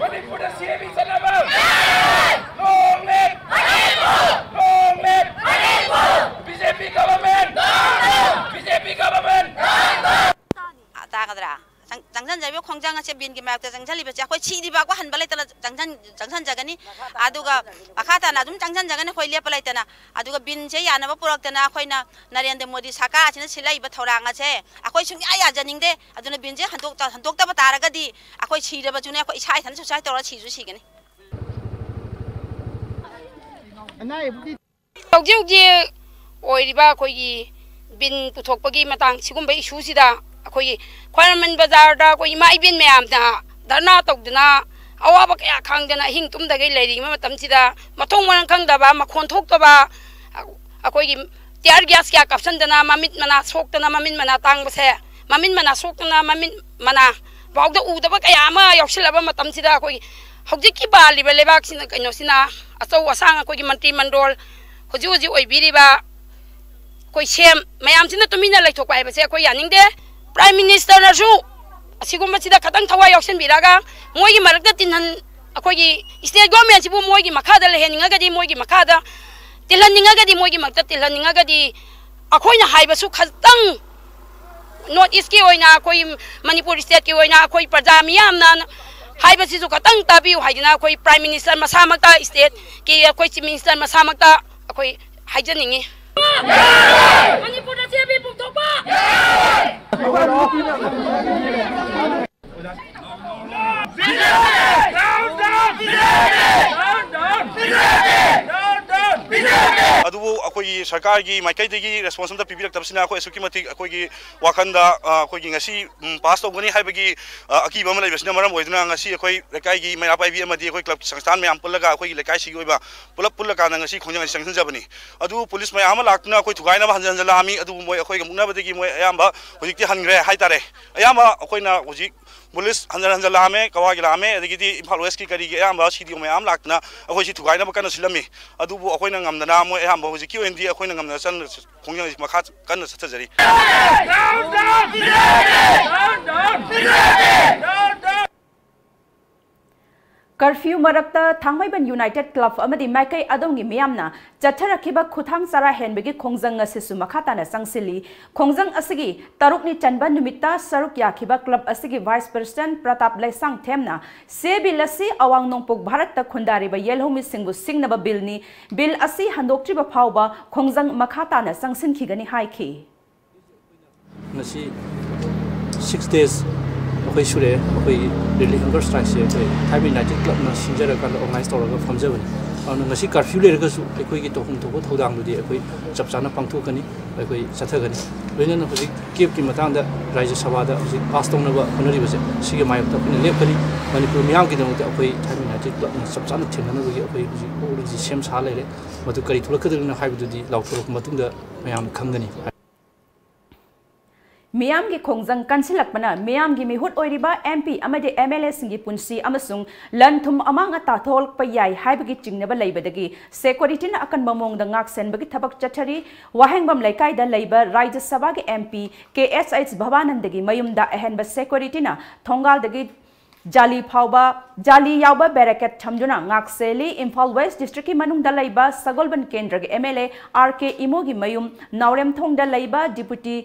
ꯃꯅꯤꯄꯨꯔꯗ ꯁꯤ ꯑꯦ ꯕꯤ ꯆꯠꯅꯕ! Long live! Long live! B J P government! B J P government! ꯇꯥꯒꯗ꯭ꯔꯥ? ꯆꯪ-, ꯆꯪꯁꯤꯟꯖꯔꯤꯕ ꯈꯣꯡꯖꯪ ꯑꯁꯦ, ꯕꯤꯟꯒꯤ ꯃꯔꯛꯇ ꯆꯪꯁꯤꯜꯂꯤꯕꯁꯦ, ꯑꯩꯈꯣꯏ ꯁꯤꯗ꯭ꯔꯤꯐꯥꯎꯕ ꯍꯟꯕ ꯂꯩꯇꯅ ꯆꯪꯁꯤꯟ-, ꯆꯪꯁꯤꯟꯖꯒꯅꯤ꯫ ꯑꯗꯨꯒ ꯃꯈꯥ ꯇꯥꯅ ꯑꯗꯨꯝ ꯆꯪꯁꯤꯟꯖꯒꯅꯤ ꯑꯩꯈꯣꯏ ꯂꯦꯞꯄ ꯂꯩꯇꯅ꯫ ꯑꯗꯨꯒ ꯕꯤꯟꯁꯦ ꯌꯥꯅꯕ ꯄꯨꯔꯛꯇꯅ ꯑꯩꯈꯣꯏꯅ ꯅꯔꯦꯟꯗ꯭ꯔ ꯃꯣꯗꯤ ꯁꯔꯀꯥꯔ ꯑꯁꯤꯅ ꯁꯤꯜꯂꯛꯏꯕ ꯊꯧꯔꯥꯡ ꯑꯁꯦ ꯑꯩꯈꯣꯏ ꯁꯨꯡꯌꯥ ꯌꯥꯖꯅꯤꯡꯗꯦ꯫ ꯑꯗꯨꯅ ꯕꯤꯟꯁꯦ ꯍꯟꯗꯣꯛꯇ-, ꯍꯟꯗꯣꯛꯇꯕ ꯇꯥꯔꯒꯗꯤ ꯑꯩꯈꯣꯏ ꯁꯤꯔꯕꯁꯨꯅꯦ, ꯑꯩꯈꯣꯏ ꯏꯁꯥ ꯏꯊꯟꯇ suicide ꯇꯧꯔ ꯁꯤꯁꯨ ꯁꯤꯒꯅꯤ꯫ ꯍꯧꯖꯤꯛ ꯍꯧꯖꯤꯛ ꯑꯣꯏꯔꯤꯕ ꯑꯩꯈꯣꯏꯒꯤ ꯕꯤꯟ ꯄꯨꯊꯣꯛꯄꯒꯤ ꯃꯇꯥꯡ, ꯁꯤꯒꯨꯝꯕ ꯏꯁꯨꯁꯤꯗ ꯑꯩꯈꯣꯏꯒꯤ ꯈ꯭ꯋꯥꯏꯔꯝꯕꯟ ꯕꯖꯥꯔꯗ ꯑꯩꯈꯣꯏ ꯏꯃꯥ ꯏꯕꯦꯟ ꯃꯌꯥꯝꯅ ꯙꯔꯅꯥ ꯇꯧꯗꯨꯅ, ꯑꯋꯥꯕ ꯀꯌꯥ ꯈꯥꯡꯗꯅ ꯑꯍꯤꯡ ꯇꯨꯝꯗꯈꯩ ꯂꯩꯔꯤꯕ ꯃꯇꯝꯁꯤꯗ, ꯃꯊꯣꯡ ꯃꯔꯝ ꯈꯪꯗꯕ, ꯃꯈꯣꯟ ꯊꯣꯛꯇꯕ, ꯑꯩꯈꯣꯏꯒꯤ ꯇꯤꯌꯥꯔ ꯒ꯭ꯌꯥꯁ ꯀꯌꯥ ꯀꯥꯞꯁꯤꯟꯗꯅ, ꯃꯃꯤꯠ ꯃꯅꯥ ꯁꯣꯛꯇꯅ, ꯃꯃꯤꯠ ꯃꯅꯥ ꯇꯥꯡꯕꯁꯦ, ꯃꯃꯤꯠ ꯃꯅꯥ ꯁꯣꯛꯇꯅ, ꯃꯃꯤꯠ ꯃꯅꯥ ꯐꯥꯎꯗ ꯎꯗꯕ ꯀꯌꯥ ꯑꯃ ꯌꯥꯎꯁꯤꯜꯂꯕ ꯃꯇꯝꯁꯤꯗ, ꯑꯩꯈꯣꯏꯒꯤ ꯍꯧꯖꯤꯛꯀꯤ ꯄꯥꯜꯂꯤꯕ ꯂꯩꯕꯥꯛꯁꯤꯅ, ꯀꯩꯅꯣꯁꯤꯅ, ꯑꯆꯧ ꯑꯁꯥꯡ ꯑꯩꯈꯣꯏꯒꯤ ꯃꯟꯇ꯭ꯔꯤ ꯃꯟꯗꯣꯜ, ꯍꯧꯖꯤꯛ ꯍꯧꯖꯤꯛ ꯑꯣꯏꯕꯤꯔꯤꯕ ꯑꯩꯈꯣꯏ ꯁꯤ ꯑꯦꯝ ꯃꯌꯥꯝꯁꯤꯅ ꯇꯨꯃꯤꯟꯅ ꯂꯩꯊꯣꯛꯄ ꯍꯥꯏꯕꯁꯦ ꯑꯩꯈꯣꯏ ꯌꯥꯅꯤꯡꯗꯦ꯫ ꯄ꯭ꯔꯥꯏꯝ ꯃꯤꯅꯤꯁꯇꯔꯅꯁꯨ ꯑꯁꯤꯒꯨꯝꯕꯁꯤꯗ ꯈꯇꯪ ꯊꯋꯥꯏ ꯌꯥꯎꯁꯤꯟꯕꯤꯔꯒ, ꯃꯣꯏꯒꯤ ꯃꯔꯛꯇ ꯇꯤꯟꯍꯟ-, ꯑꯩꯈꯣꯏꯒꯤ ꯁ꯭ꯇꯦꯠ ꯒꯣꯔꯃꯦꯟꯁꯤꯕꯨ ꯃꯣꯏꯒꯤ ꯃꯈꯥꯗ ꯂꯩꯍꯟꯅꯤꯡꯉꯒꯗꯤ, ꯃꯣꯏꯒꯤ ꯃꯈꯥꯗ ꯇꯤꯜꯍꯟꯅꯤꯡꯉꯒꯗꯤ, ꯃꯣꯏꯒꯤ ꯃꯔꯛꯇ ꯇꯤꯜꯍꯟꯅꯤꯡꯉꯒꯗꯤ, ꯑꯩꯈꯣꯏꯅ ꯍꯥꯏꯕꯁꯨ ꯈꯇꯪ, ꯅꯣꯔꯠ ꯏꯁꯀꯤ ꯑꯣꯏꯅ, ꯑꯩꯈꯣꯏ ꯃꯅꯤꯄꯨꯔ ꯁ꯭ꯇꯦꯠꯀꯤ ꯑꯣꯏꯅ, ꯑꯩꯈꯣꯏ ꯄ꯭ꯔꯖꯥ ꯃꯤꯌꯥꯝꯅ ꯍꯥꯏꯕꯁꯤꯁꯨ ꯈꯇꯪ ꯇꯥꯕꯤꯌꯨ ꯍꯥꯏꯗꯅ, ꯑꯩꯈꯣꯏ ꯄ꯭ꯔꯥꯏꯝ ꯃꯤꯅꯤꯁꯇꯔ ꯃꯁꯥꯃꯛꯇ, ꯁ꯭ꯇꯦꯠꯀꯤ ꯑꯩꯈꯣꯏ ꯆꯤꯐ ꯃꯤꯅꯤꯁꯇꯔ ꯃꯁꯥꯃꯛꯇ ꯑꯩꯈꯣꯏ ꯍꯥꯏꯖꯅꯤꯡꯉꯤ꯫ ꯃꯅꯤꯄꯨꯔꯗ ꯆꯦ ꯕꯤ ꯄꯨꯊꯣꯛꯄ! ꯑꯗꯨꯕꯨ ꯑꯩꯈꯣꯏꯒꯤ ꯁꯔꯀꯥꯔꯒꯤ ꯃꯥꯏꯀꯩꯗꯒꯤ ꯔꯦꯁꯄꯣꯟꯁ ꯑꯃꯠꯇ ꯄꯤꯕꯤꯔꯛꯇꯕꯁꯤꯅ ꯑꯩꯈꯣꯏ ꯑꯁꯨꯛꯀꯤ ꯃꯇꯤꯛ ꯑꯩꯈꯣꯏꯒꯤ ꯋꯥꯈꯜꯗ, ꯑ, ꯑꯩꯈꯣꯏꯒꯤ ꯉꯁꯤ, ꯎꯝ, ꯄꯥꯁ ꯇꯧꯒꯅꯤ ꯍꯥꯏꯕꯒꯤ, ꯑ, ꯑꯀꯤꯕ ꯑꯃ ꯂꯩꯕꯁꯤꯅ ꯃꯔꯝ ꯑꯣꯏꯗꯨꯅ ꯉꯁꯤ ꯑꯩꯈꯣꯏ ꯂꯩꯀꯥꯏꯒꯤ ꯃꯩꯔꯥ ꯄꯥꯏꯕꯤ ꯑꯃꯗꯤ ꯑꯩꯈꯣꯏ ꯀ꯭ꯂꯕꯀꯤ ꯁꯪꯁꯊꯥꯟ ꯃꯌꯥꯝ ꯄꯨꯜꯂꯒ ꯑꯩꯈꯣꯏꯒꯤ ꯂꯩꯀꯥꯏꯁꯤꯒꯤ ꯑꯣꯏꯕ ꯄꯨꯂꯞ ꯄꯨꯜꯂꯀꯥꯟꯗ ꯉꯁꯤ ꯈꯣꯡꯖꯪ ꯑꯁꯤ ꯆꯪꯁꯤꯟꯖꯕꯅꯤ꯫ ꯑꯗꯨ ꯄꯨꯂꯤꯁ ꯃꯌꯥꯝ ꯑꯃ ꯂꯥꯛꯇꯨꯅ ꯑꯩꯈꯣꯏ ꯊꯨꯒꯥꯏꯅꯕ ꯍꯟꯖꯟ ꯍꯟꯖꯟ ꯂꯥꯛꯑꯝꯃꯤ꯫ ꯑꯗꯨꯕꯨ ꯃꯣꯏ ꯑꯩꯈꯣꯏꯒ ꯃꯨꯛꯅꯕꯗꯒꯤ ꯃꯣꯏ ꯑꯌꯥꯝꯕ ꯍꯧꯖꯤꯛꯇꯤ ꯍꯟꯈ꯭ꯔꯦ ꯍꯥꯏꯇꯥꯔꯦ꯫ ꯑꯌꯥꯝꯕ ꯑꯩꯈꯣꯏꯅ ꯍꯧꯖꯤꯛ ꯄꯨꯂꯤꯁ ꯍꯟꯖꯟ ꯍꯟꯖꯟ ꯂꯥꯛꯑꯝꯃꯦ, ꯀꯋꯥꯒꯤ ꯂꯥꯛꯑꯝꯃꯦ, ꯑꯗꯒꯤꯗꯤ ꯏꯝꯐꯥꯜ ꯋꯦꯁꯀꯤ ꯀꯔꯤꯒꯤ ꯑꯌꯥꯝꯕ ꯁꯤ ꯗꯤ ꯑꯣ ꯃꯌꯥꯝ ꯂꯥꯛꯇꯅ ꯑꯩꯈꯣꯏ ꯁꯤ ꯊꯨꯒꯥꯏꯅꯕ ꯀꯟꯅ ꯁꯤꯜꯂꯝꯃꯤ꯫ ꯑꯗꯨꯕꯨ ꯑꯩꯈꯣꯏꯅ ꯉꯝꯗꯅ, ꯃꯣꯏ ꯑꯌꯥꯝꯕ ꯍꯧꯖꯤꯛꯀꯤ ꯑꯣꯏꯅꯗꯤ ꯑꯩꯈꯣꯏꯅ ꯉꯝꯗꯅ ꯆꯪ-, ꯈꯣꯡꯖꯪ ꯑꯁꯤ ꯃꯈꯥ ꯀꯟꯅ ꯆꯠꯊꯖꯔꯤ꯫ ꯀꯔꯐ꯭ꯌꯨ ꯃꯔꯛꯇ ꯊꯥꯡꯃꯩꯕꯟ ꯌꯨꯅꯥꯏꯇꯦꯗ ꯀ꯭ꯂꯕ ꯑꯃꯗꯤ ꯃꯥꯏꯀꯩ ꯑꯗꯣꯝꯒꯤ ꯃꯤꯌꯥꯝꯅ ꯆꯠꯊꯔꯛꯈꯤꯕ ꯈꯨꯊꯥꯡ ꯆꯔꯥ ꯍꯦꯟꯕꯒꯤ ꯈꯣꯡꯖꯪ ꯑꯁꯤꯁꯨ ꯃꯈꯥ ꯇꯥꯅ ꯆꯪꯁꯤꯜꯂꯤ꯫ ꯈꯣꯡꯖꯪ ꯑꯁꯤꯒꯤ ꯇꯔꯨꯛꯅꯤ ꯆꯟꯕ ꯅꯨꯃꯤꯠꯇ ꯁꯔꯨꯛ ꯌꯥꯈꯤꯕ ꯀ꯭ꯂꯕ ꯑꯁꯤꯒꯤ ꯚꯥꯏꯁ ꯄ꯭ꯔꯁꯤꯗꯦꯟꯠ ꯄ꯭ꯔꯇꯥꯞ ꯂꯩꯁꯥꯡꯊꯦꯝꯅ ꯁꯦ ꯕꯤꯜ ꯑꯁꯤ ꯑꯋꯥꯡ ꯅꯣꯡꯄꯣꯛ ꯚꯥꯔꯠꯇ ꯈꯨꯟꯗꯥꯔꯤꯕ ꯌꯦꯜꯍꯧꯃꯤꯁꯤꯡꯕꯨ ꯁꯤꯡꯅꯕ ꯕꯤꯜꯅꯤ, ꯕꯤꯜ ꯑꯁꯤ ꯍꯟꯗꯣꯛꯇ꯭ꯔꯤꯕ ꯐꯥꯎꯕ ꯈꯣꯡꯖꯪ ꯃꯈꯥ ꯇꯥꯅ ꯆꯪꯁꯤꯟꯈꯤꯒꯅꯤ ꯍꯥꯏꯈꯤ꯫ ꯉꯁꯤ ꯁꯤꯛꯁ ꯗꯦꯖ ꯑꯩꯈꯣꯏ ꯁꯨꯔꯦ꯫ ꯑꯩꯈꯣꯏ ꯔꯤꯂꯤꯐ ꯍꯪꯒꯔ ꯁ꯭ꯇ꯭ꯔꯥꯏꯛꯁꯦ ꯑꯩꯈꯣꯏ ꯊꯥꯏꯕ ꯌꯨꯅꯥꯏꯇꯦꯗ ꯀ꯭ꯂꯕꯅ ꯁꯤꯟꯖꯔꯀꯥꯟꯗ ꯑꯣꯔꯒꯅꯥꯏꯁ ꯇꯧꯔꯒ ꯐꯝꯖꯕꯅꯤ꯫ ꯑꯗꯨꯅ ꯉꯁꯤ ꯀꯥꯔꯐ꯭ꯌꯨ ꯂꯩꯔꯒꯁꯨ ꯑꯩꯈꯣꯏꯒꯤ ꯇꯧꯐꯝ ꯊꯣꯛꯄ ꯊꯧꯗꯥꯡꯗꯨꯗꯤ ꯑꯩꯈꯣꯏ ꯆꯞ ꯆꯥꯅ ꯄꯥꯡꯊꯣꯛꯀꯅꯤ, ꯑꯩꯈꯣꯏ ꯆꯠꯊꯒꯅꯤ꯫ ꯂꯣꯏꯅꯅ ꯍꯧꯖꯤꯛ ꯀꯦꯞꯀꯤ ꯃꯇꯥꯡꯗ ꯔꯥꯖ꯭ꯌ ꯁꯚꯥꯗ ꯍꯧꯖꯤꯛ ꯄꯥꯁ ꯇꯧꯅꯕ ꯍꯣꯠꯅꯔꯤꯕꯁꯦ, ꯁꯤꯒꯤ ꯃꯥꯌꯣꯛꯇ ꯑꯩꯈꯣꯏꯅ ꯂꯦꯞꯀꯅꯤ꯫ ꯃꯅꯤꯄꯨꯔ ꯃꯤꯌꯥꯝꯒꯤꯗꯃꯛꯇ ꯑꯩꯈꯣꯏ ꯊꯥꯏꯅ ꯌꯨꯅꯥꯏꯇꯦꯠ ꯀ꯭ꯂꯕꯅ ꯆꯞ ꯆꯥꯅ ꯊꯦꯡꯅꯅꯕꯒꯤ ꯑꯩꯈꯣꯏ ꯍꯧꯖꯤꯛ ꯍꯧꯖꯤꯛ ꯁꯦꯝ ꯁꯥ ꯂꯩꯔꯦ꯫ ꯃꯗꯨ ꯀꯔꯤ ꯊꯣꯛꯂꯛꯀꯗꯣꯏꯅꯣ ꯍꯥꯏꯕꯗꯨꯗꯤ ꯂꯥꯎꯊꯣꯔꯛꯄ ꯃꯇꯨꯡꯗ ꯃꯌꯥꯝ ꯈꯪꯒꯅꯤ꯫ ꯃꯤꯌꯥꯝꯒꯤ ꯈꯣꯡꯖꯪ ꯀꯟꯁꯤꯜꯂꯛꯄꯅ ꯃꯤꯌꯥꯝꯒꯤ ꯃꯤꯍꯨꯠ ꯑꯣꯏꯔꯤꯕ ꯑꯦꯝ ꯄꯤ ꯑꯃꯗꯤ ꯑꯦꯝ ꯑꯦꯜ ꯑꯦꯁꯤꯡꯒꯤ ꯄꯨꯟꯁꯤ ꯑꯃꯁꯨꯡ ꯂꯟ ꯊꯨꯝ ꯑꯃꯥꯡ ꯑꯇꯥ ꯊꯣꯛꯂꯛꯄ ꯌꯥꯏ ꯍꯥꯏꯕꯒꯤ ꯆꯤꯡꯅꯕ ꯂꯩꯕꯗꯒꯤ ꯁꯦꯀ꯭ꯌꯨꯔꯤꯇꯤꯅ ꯑꯀꯟꯕ ꯃꯑꯣꯡꯗ ꯉꯥꯛ ꯁꯦꯟꯕꯒꯤ ꯊꯕꯛ ꯆꯠꯊꯔꯤ꯫ ꯋꯥꯍꯦꯡꯕꯝ ꯂꯩꯀꯥꯏꯗ ꯂꯩꯕ ꯔꯥꯖ꯭ꯌ ꯁꯚꯥꯒꯤ ꯑꯦꯝ ꯄꯤ ꯀꯦ ꯑꯦꯁ ꯑꯩꯆ ꯚꯕꯥꯅꯟꯗꯒꯤ ꯃꯌꯨꯝꯗ ꯑꯍꯦꯟꯕ ꯁꯦꯀ꯭ꯌꯨꯔꯤꯇꯤꯅ ꯊꯣꯡꯒꯥꯜꯗꯒꯤ ꯖꯥꯂꯤ ꯐꯥꯎꯕ, ꯖꯥꯂꯤ ꯌꯥꯎꯕ ꯕꯦꯔꯤꯀꯦꯗ ꯊꯝꯗꯨꯅ ꯉꯥꯛꯁꯦꯜꯂꯤ꯫ ꯏꯝꯐꯥꯜ ꯋꯦꯁ꯭ꯠ ꯗꯤꯁꯇ꯭ꯔꯤꯛꯀꯤ ꯃꯅꯨꯡꯗ ꯂꯩꯕ ꯁꯒꯣꯜꯕꯟ ꯀꯦꯟꯗ꯭ꯔꯒꯤ ꯑꯦꯝ ꯑꯦꯜ ꯑꯦ ꯑꯥꯔ ꯀꯦ ꯏꯃꯣꯒꯤ ꯃꯌꯨꯝ, ꯅꯥꯎꯔꯦꯝꯊꯣꯡꯗ ꯂꯩꯕ ꯗꯤꯄꯨꯇꯤ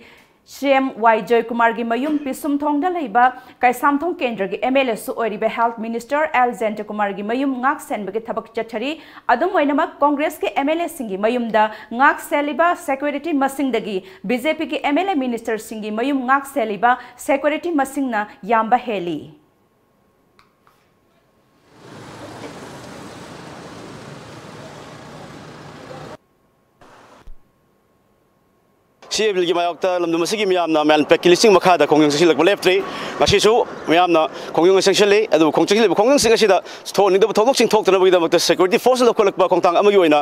ꯁꯤ ꯑꯦꯝ ꯋꯥꯏ ꯖꯣꯏꯀꯨꯃꯥꯔꯒꯤ ꯃꯌꯨꯝ, ꯄꯤꯁꯨꯝꯊꯣꯡꯗ ꯂꯩꯕ ꯀꯩꯁꯥꯝꯊꯣꯡ ꯀꯦꯟꯗ꯭ꯔꯒꯤ ꯑꯦꯝ ꯑꯦꯜ ꯑꯦꯁꯨ ꯑꯣꯏꯔꯤꯕ ꯍꯦꯜꯊ ꯃꯤꯅꯤꯁꯇꯔ ꯑꯦꯜ ꯖꯌꯟꯇꯀꯨꯃꯥꯔꯒꯤ ꯃꯌꯨꯝ ꯉꯥꯛ ꯁꯦꯟꯕꯒꯤ ꯊꯕꯛ ꯆꯠꯊꯔꯤ꯫ ꯑꯗꯨꯝ ꯑꯣꯏꯅꯃꯛ, ꯀꯣꯡꯒ꯭ꯔꯦꯁꯀꯤ ꯑꯦꯝ ꯑꯦꯜ ꯑꯦꯁꯤꯡꯒꯤ ꯃꯌꯨꯝꯗ ꯉꯥꯛ ꯁꯦꯜꯂꯤꯕ ꯁꯦꯀ꯭ꯌꯨꯔꯤꯇꯤ ꯃꯁꯤꯡꯗꯒꯤ ꯕꯤ ꯖꯦ ꯄꯤꯒꯤ ꯑꯦꯝ ꯑꯦꯜ ꯑꯦ ꯃꯤꯅꯤꯁꯇꯔꯁꯤꯡꯒꯤ ꯃꯌꯨꯝ ꯉꯥꯛ ꯁꯦꯜꯂꯤꯕ ꯁꯦꯀ꯭ꯌꯨꯔꯤꯇꯤ ꯃꯁꯤꯡꯅ ꯌꯥꯝꯕ ꯍꯦꯜꯂꯤ꯫ ꯁꯤ ꯑꯦ ꯕꯤꯜꯒꯤ ꯃꯥꯌꯣꯛꯇ ꯂꯝꯗꯝ ꯑꯁꯤꯒꯤ ꯃꯤꯌꯥꯝꯅ ꯃꯌꯥꯝ ꯄꯦꯛꯀꯤ ꯂꯤꯁꯤꯡ ꯃꯈꯥꯗ ꯈꯣꯡꯖꯪ ꯆꯪꯁꯤꯜꯂꯛꯄ ꯂꯦꯞꯇ꯭ꯔꯤ꯫ ꯉꯁꯤꯁꯨ ꯃꯌꯥꯝꯅ ꯈꯣꯡꯖꯪ ꯆꯪꯁꯤꯜꯂꯤ꯫ ꯑꯗꯨꯕꯨ ꯈꯣꯡꯖꯪ ꯆꯪꯁꯤꯜꯂꯤꯕ ꯈꯣꯡꯖꯪꯁꯤꯡ ꯑꯁꯤꯗ ꯊꯣꯛꯍꯟꯅꯤꯡꯗꯕ ꯊꯧꯗꯣꯛꯁꯤꯡ ꯊꯣꯛꯇꯅꯕꯒꯤꯗꯃꯛꯇ ꯁꯦꯀ꯭ꯌꯨꯔꯤꯇꯤ ꯐꯣꯔꯁꯅ ꯂꯧꯈꯠꯂꯛꯄ ꯈꯣꯡꯊꯥꯡ ꯑꯃꯒꯤ ꯑꯣꯏꯅ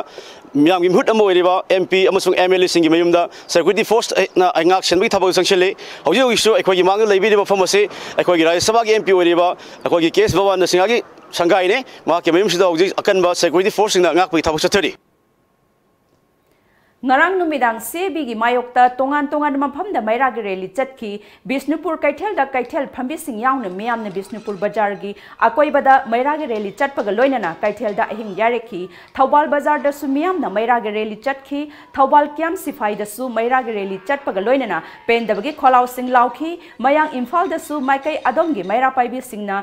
ꯃꯤꯌꯥꯝꯒꯤ ꯃꯤꯍꯨꯠ ꯑꯃ ꯑꯣꯏꯔꯤꯕ ꯑꯦꯝ ꯄꯤ ꯑꯃꯁꯨꯡ ꯑꯦꯝ ꯑꯦꯜ ꯑꯦꯁꯤꯡꯒꯤ ꯃꯌꯨꯝꯗ ꯁꯦꯀ꯭ꯌꯨꯔꯤꯇꯤ ꯐꯣꯔꯁꯅ ꯉꯥꯛ ꯁꯦꯟꯕꯒꯤ ꯊꯕꯛ ꯆꯪꯁꯤꯜꯂꯤ꯫ ꯍꯧꯖꯤꯛ ꯍꯧꯖꯤꯛꯁꯨ ꯑꯩꯈꯣꯏꯒꯤ ꯃꯥꯡꯗ ꯂꯩꯕꯤꯔꯤꯕ ꯃꯐꯝ ꯑꯁꯤ ꯑꯩꯈꯣꯏꯒꯤ ꯔꯥꯖ꯭ꯌ ꯁꯚꯥꯒꯤ ꯑꯦꯝ ꯄꯤ ꯑꯣꯏꯔꯤꯕ ꯑꯩꯈꯣꯏꯒꯤ ꯀꯦ ꯑꯦꯁ ꯚꯕꯥꯅꯟꯗ ꯁꯤꯡꯍꯒꯤ ꯁꯪꯒꯥꯏꯅꯤ꯫ ꯃꯍꯥꯛꯀꯤ ꯃꯌꯨꯝꯁꯤꯗ ꯍꯧꯖꯤꯛ ꯑꯀꯟꯕ ꯁꯦꯀ꯭ꯌꯨꯔꯤꯇꯤ ꯐꯣꯔꯁꯁꯤꯡꯅ ꯉꯥꯛꯄꯒꯤ ꯊꯕꯛ ꯆꯠꯊꯔꯤ꯫ ꯉꯔꯥꯡ ꯅꯨꯃꯤꯗꯥꯡ ꯁꯤ ꯑꯦ ꯕꯤꯒꯤ ꯃꯥꯌꯣꯛꯇ ꯇꯣꯉꯥꯟ ꯇꯣꯉꯥꯟꯕ ꯃꯐꯝꯗ ꯃꯩꯔꯥꯒꯤ ꯔꯦꯂꯤ ꯆꯠꯈꯤ꯫ ꯕꯤꯁꯅꯨꯄꯨꯔ ꯀꯩꯊꯦꯜꯗ ꯀꯩꯊꯦꯜ ꯐꯝꯕꯤꯁꯤꯡ ꯌꯥꯎꯅ ꯃꯤꯌꯥꯝꯅ ꯕꯤꯁꯅꯨꯄꯨꯔ ꯕꯖꯥꯔꯒꯤ ꯑꯀꯣꯏꯕꯗ ꯃꯩꯔꯥꯒꯤ ꯔꯦꯂꯤ ꯆꯠꯄꯒ ꯂꯣꯏꯅꯅ ꯀꯩꯊꯦꯜꯗ ꯑꯍꯤꯡ ꯌꯥꯔꯦꯛꯈꯤ꯫ ꯊꯧꯕꯥꯜ ꯕꯖꯥꯔꯗꯁꯨ ꯃꯤꯌꯥꯝꯅ ꯃꯩꯔꯥꯒꯤ ꯔꯦꯂꯤ ꯆꯠꯈꯤ꯫ ꯊꯧꯕꯥꯜ ꯀꯤꯌꯥꯝ ꯁꯤꯐꯥꯏꯗꯁꯨ ꯃꯩꯔꯥꯒꯤ ꯔꯦꯂꯤ ꯆꯠꯄꯒ ꯂꯣꯏꯅꯅ ꯄꯦꯟꯗꯕꯒꯤ ꯈꯣꯜꯂꯥꯎꯁꯤꯡ ꯂꯥꯎꯈꯤ꯫ ꯃꯌꯥꯡ ꯏꯝꯐꯥꯜꯗꯁꯨ ꯃꯥꯏꯀꯩ ꯑꯗꯣꯝꯒꯤ ꯃꯩꯔꯥ ꯄꯥꯏꯕꯤꯁꯤꯡꯅ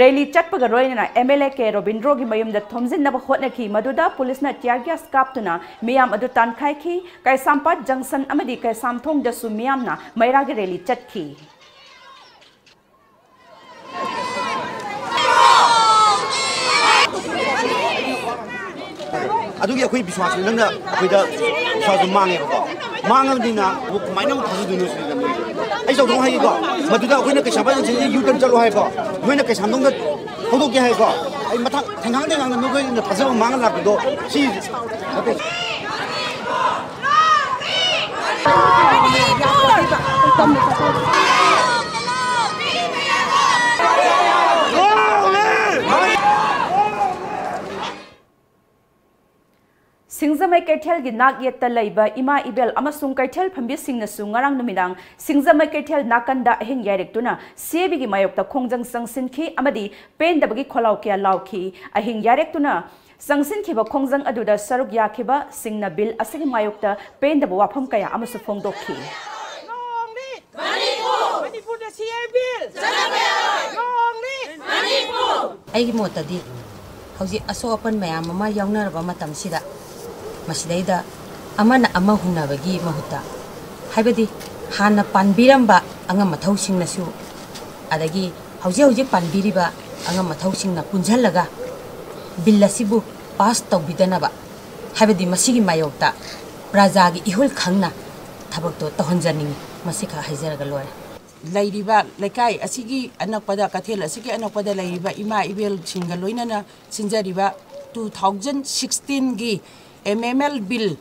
ꯔꯦꯂꯤ ꯆꯠꯄꯒ ꯂꯣꯏꯅꯅ ꯑꯦꯝ ꯑꯦꯜ ꯑꯦ ꯀꯦ ꯔꯣꯕꯤꯟꯗ꯭ꯔꯣꯒꯤ ꯃꯌꯨꯝꯗ ꯊꯣꯝꯖꯤꯟꯅꯕ ꯍꯣꯠꯅꯈꯤ, ꯃꯗꯨꯗ ꯄꯨꯂꯤꯁꯅ tear gas ꯀꯥꯞꯇꯨꯅ ꯃꯤꯌꯥꯝ ꯑꯗꯨ ꯇꯥꯟꯈꯥꯏꯈꯤ꯫ ꯀꯩꯁꯥꯝꯄꯥꯠ ꯖꯪꯁꯟ ꯑꯃꯗꯤ ꯀꯩꯁꯥꯝꯊꯣꯡꯗꯁꯨ ꯃꯤꯌꯥꯝꯅ ꯃꯩꯔꯥꯒꯤ ꯔꯦꯂꯤ ꯆꯠꯈꯤ꯫ ꯑꯗꯨꯒꯤ ꯑꯩꯈꯣꯏ ꯕꯤꯁ꯭ꯋꯥꯁꯁꯤ ꯅꯪꯅ ꯑꯩꯈꯣꯏꯗ ꯕꯤꯁ꯭ꯋꯥꯁꯁꯨ ꯃꯥꯡꯉꯦꯕꯀꯣ꯫ ꯃꯥꯡꯉꯕꯅꯤꯅ ꯑꯃꯨꯛ ꯀꯃꯥꯏꯅ ꯑꯃꯨꯛ ꯊꯥꯖꯗꯣꯏꯅꯣ ꯁꯤꯅꯤꯗ ꯅꯣꯏꯁꯦ꯫ ꯑꯩ ꯆꯥꯎꯊꯣꯛꯅ ꯍꯥꯏꯒꯦꯀꯣ, ꯃꯗꯨꯗ ꯑꯩꯈꯣꯏꯅ ꯀꯩꯁꯥꯝꯄꯥꯠ ꯖꯪꯁꯟꯁꯤꯗ ꯌꯨ ꯇꯔꯟ ꯆꯠꯂꯣ ꯍꯥꯏꯀꯣ, ꯅꯣꯏꯅ ꯀꯩꯁꯥꯝꯊꯣꯡꯗ ꯊꯧꯗꯣꯛꯀꯦ ꯍꯥꯏꯀꯣ꯫ ꯑꯩ ꯃꯊꯪ ꯊꯦꯡꯉꯥꯡ ꯊꯦꯡꯉꯥꯡꯅ ꯅꯈꯣꯏꯅ ꯊꯥꯖꯕ ꯃꯥꯡꯉ ꯂꯥꯛꯄꯗꯣ ꯁꯤ ꯅꯠꯇꯦ꯫ ꯁꯤꯡꯖꯃꯩ ꯀꯩꯊꯦꯜꯒꯤ ꯅꯥꯛ ꯌꯦꯠꯇ ꯂꯩꯕ ꯏꯃꯥ ꯏꯕꯦꯜ ꯑꯃꯁꯨꯡ ꯀꯩꯊꯦꯜ ꯐꯝꯕꯤꯁꯤꯡꯅꯁꯨ ꯉꯔꯥꯡ ꯅꯨꯃꯤꯗꯥꯡ ꯁꯤꯡꯖꯃꯩ ꯀꯩꯊꯦꯜ ꯅꯥꯀꯟꯗ ꯑꯍꯤꯡ ꯌꯥꯏꯔꯦꯛꯇꯨꯅ ꯁꯤꯑꯦꯕꯤꯒꯤ ꯃꯥꯌꯣꯛꯇ ꯈꯣꯡꯖꯪ ꯆꯪꯁꯤꯟꯈꯤ ꯑꯃꯗꯤ ꯄꯦꯟꯗꯕꯒꯤ ꯈꯣꯜꯂꯥꯎ ꯀꯌꯥ ꯂꯥꯎꯈꯤ꯫ ꯑꯍꯤꯡ ꯌꯥꯏꯔꯦꯛꯇꯨꯅ ꯆꯪꯁꯤꯟꯈꯤꯕ ꯈꯣꯡꯖꯪ ꯑꯗꯨꯗ ꯁꯔꯨꯛ ꯌꯥꯈꯤꯕꯁꯤꯡꯅ ꯕꯤꯜ ꯑꯁꯤꯒꯤ ꯃꯥꯌꯣꯛꯇ ꯄꯦꯟꯗꯕ ꯋꯥꯐꯝ ꯀꯌꯥ ꯑꯃꯁꯨ ꯐꯣꯡꯗꯣꯛꯈꯤ꯫ ꯃꯅꯤꯄꯨꯔꯗ ꯁꯤ ꯑꯦ ꯕꯤꯜ ꯆꯠꯅꯕ ꯌꯥꯔꯣꯏ꯫ ꯅꯣꯡꯅꯤ ꯃꯅꯤꯄꯨꯔ꯫ ꯑꯩꯒꯤ ꯃꯣꯠꯇꯗꯤ ꯍꯧꯖꯤꯛ ꯑꯁꯣꯛ ꯑꯄꯟ ꯃꯌꯥꯝ ꯑꯃ ꯌꯥꯎꯅꯔꯕ ꯃꯇꯝꯁꯤꯗ ꯃꯁꯤꯗꯩꯗ ꯑꯃꯅ ꯑꯃ ꯍꯨꯟꯅꯕꯒꯤ ꯃꯍꯨꯠꯇ, ꯍꯥꯏꯕꯗꯤ ꯍꯥꯟꯅ ꯄꯥꯟꯕꯤꯔꯝꯕ ꯑꯉꯝ ꯑꯊꯧꯁꯤꯡꯅꯁꯨ ꯑꯗꯒꯤ ꯍꯧꯖꯤꯛ ꯍꯧꯖꯤꯛ ꯄꯥꯟꯕꯤꯔꯤꯕ ꯑꯉꯝ ꯑꯊꯧꯁꯤꯡꯅ ꯄꯨꯟꯁꯤꯜꯂꯒ ꯕꯤꯜ ꯑꯁꯤꯕꯨ ꯄꯥꯁ ꯇꯧꯕꯤꯗꯅꯕ, ꯍꯥꯏꯕꯗꯤ ꯃꯁꯤꯒꯤ ꯃꯥꯌꯣꯛꯇ ꯄ꯭ꯔꯖꯥꯒꯤ ꯏꯍꯨꯜ ꯈꯪꯅ ꯊꯕꯛꯇꯣ ꯇꯧꯍꯟꯖꯅꯤꯡꯏ꯫ ꯃꯁꯤꯈꯛ ꯍꯥꯏꯖꯔꯒ ꯂꯣꯏꯔꯦ꯫ ꯂꯩꯔꯤꯕ ꯂꯩꯀꯥꯏ ꯑꯁꯤꯒꯤ ꯑꯅꯛꯄꯗ, ꯀꯩꯊꯦꯜ ꯑꯁꯤꯒꯤ ꯑꯅꯛꯄꯗ ꯂꯩꯔꯤꯕ ꯏꯃꯥ ꯏꯕꯦꯜꯁꯤꯡꯒ ꯂꯣꯏꯅꯅ ꯁꯤꯟꯖꯔꯤꯕ two thousand sixteenꯒꯤ M M L bill,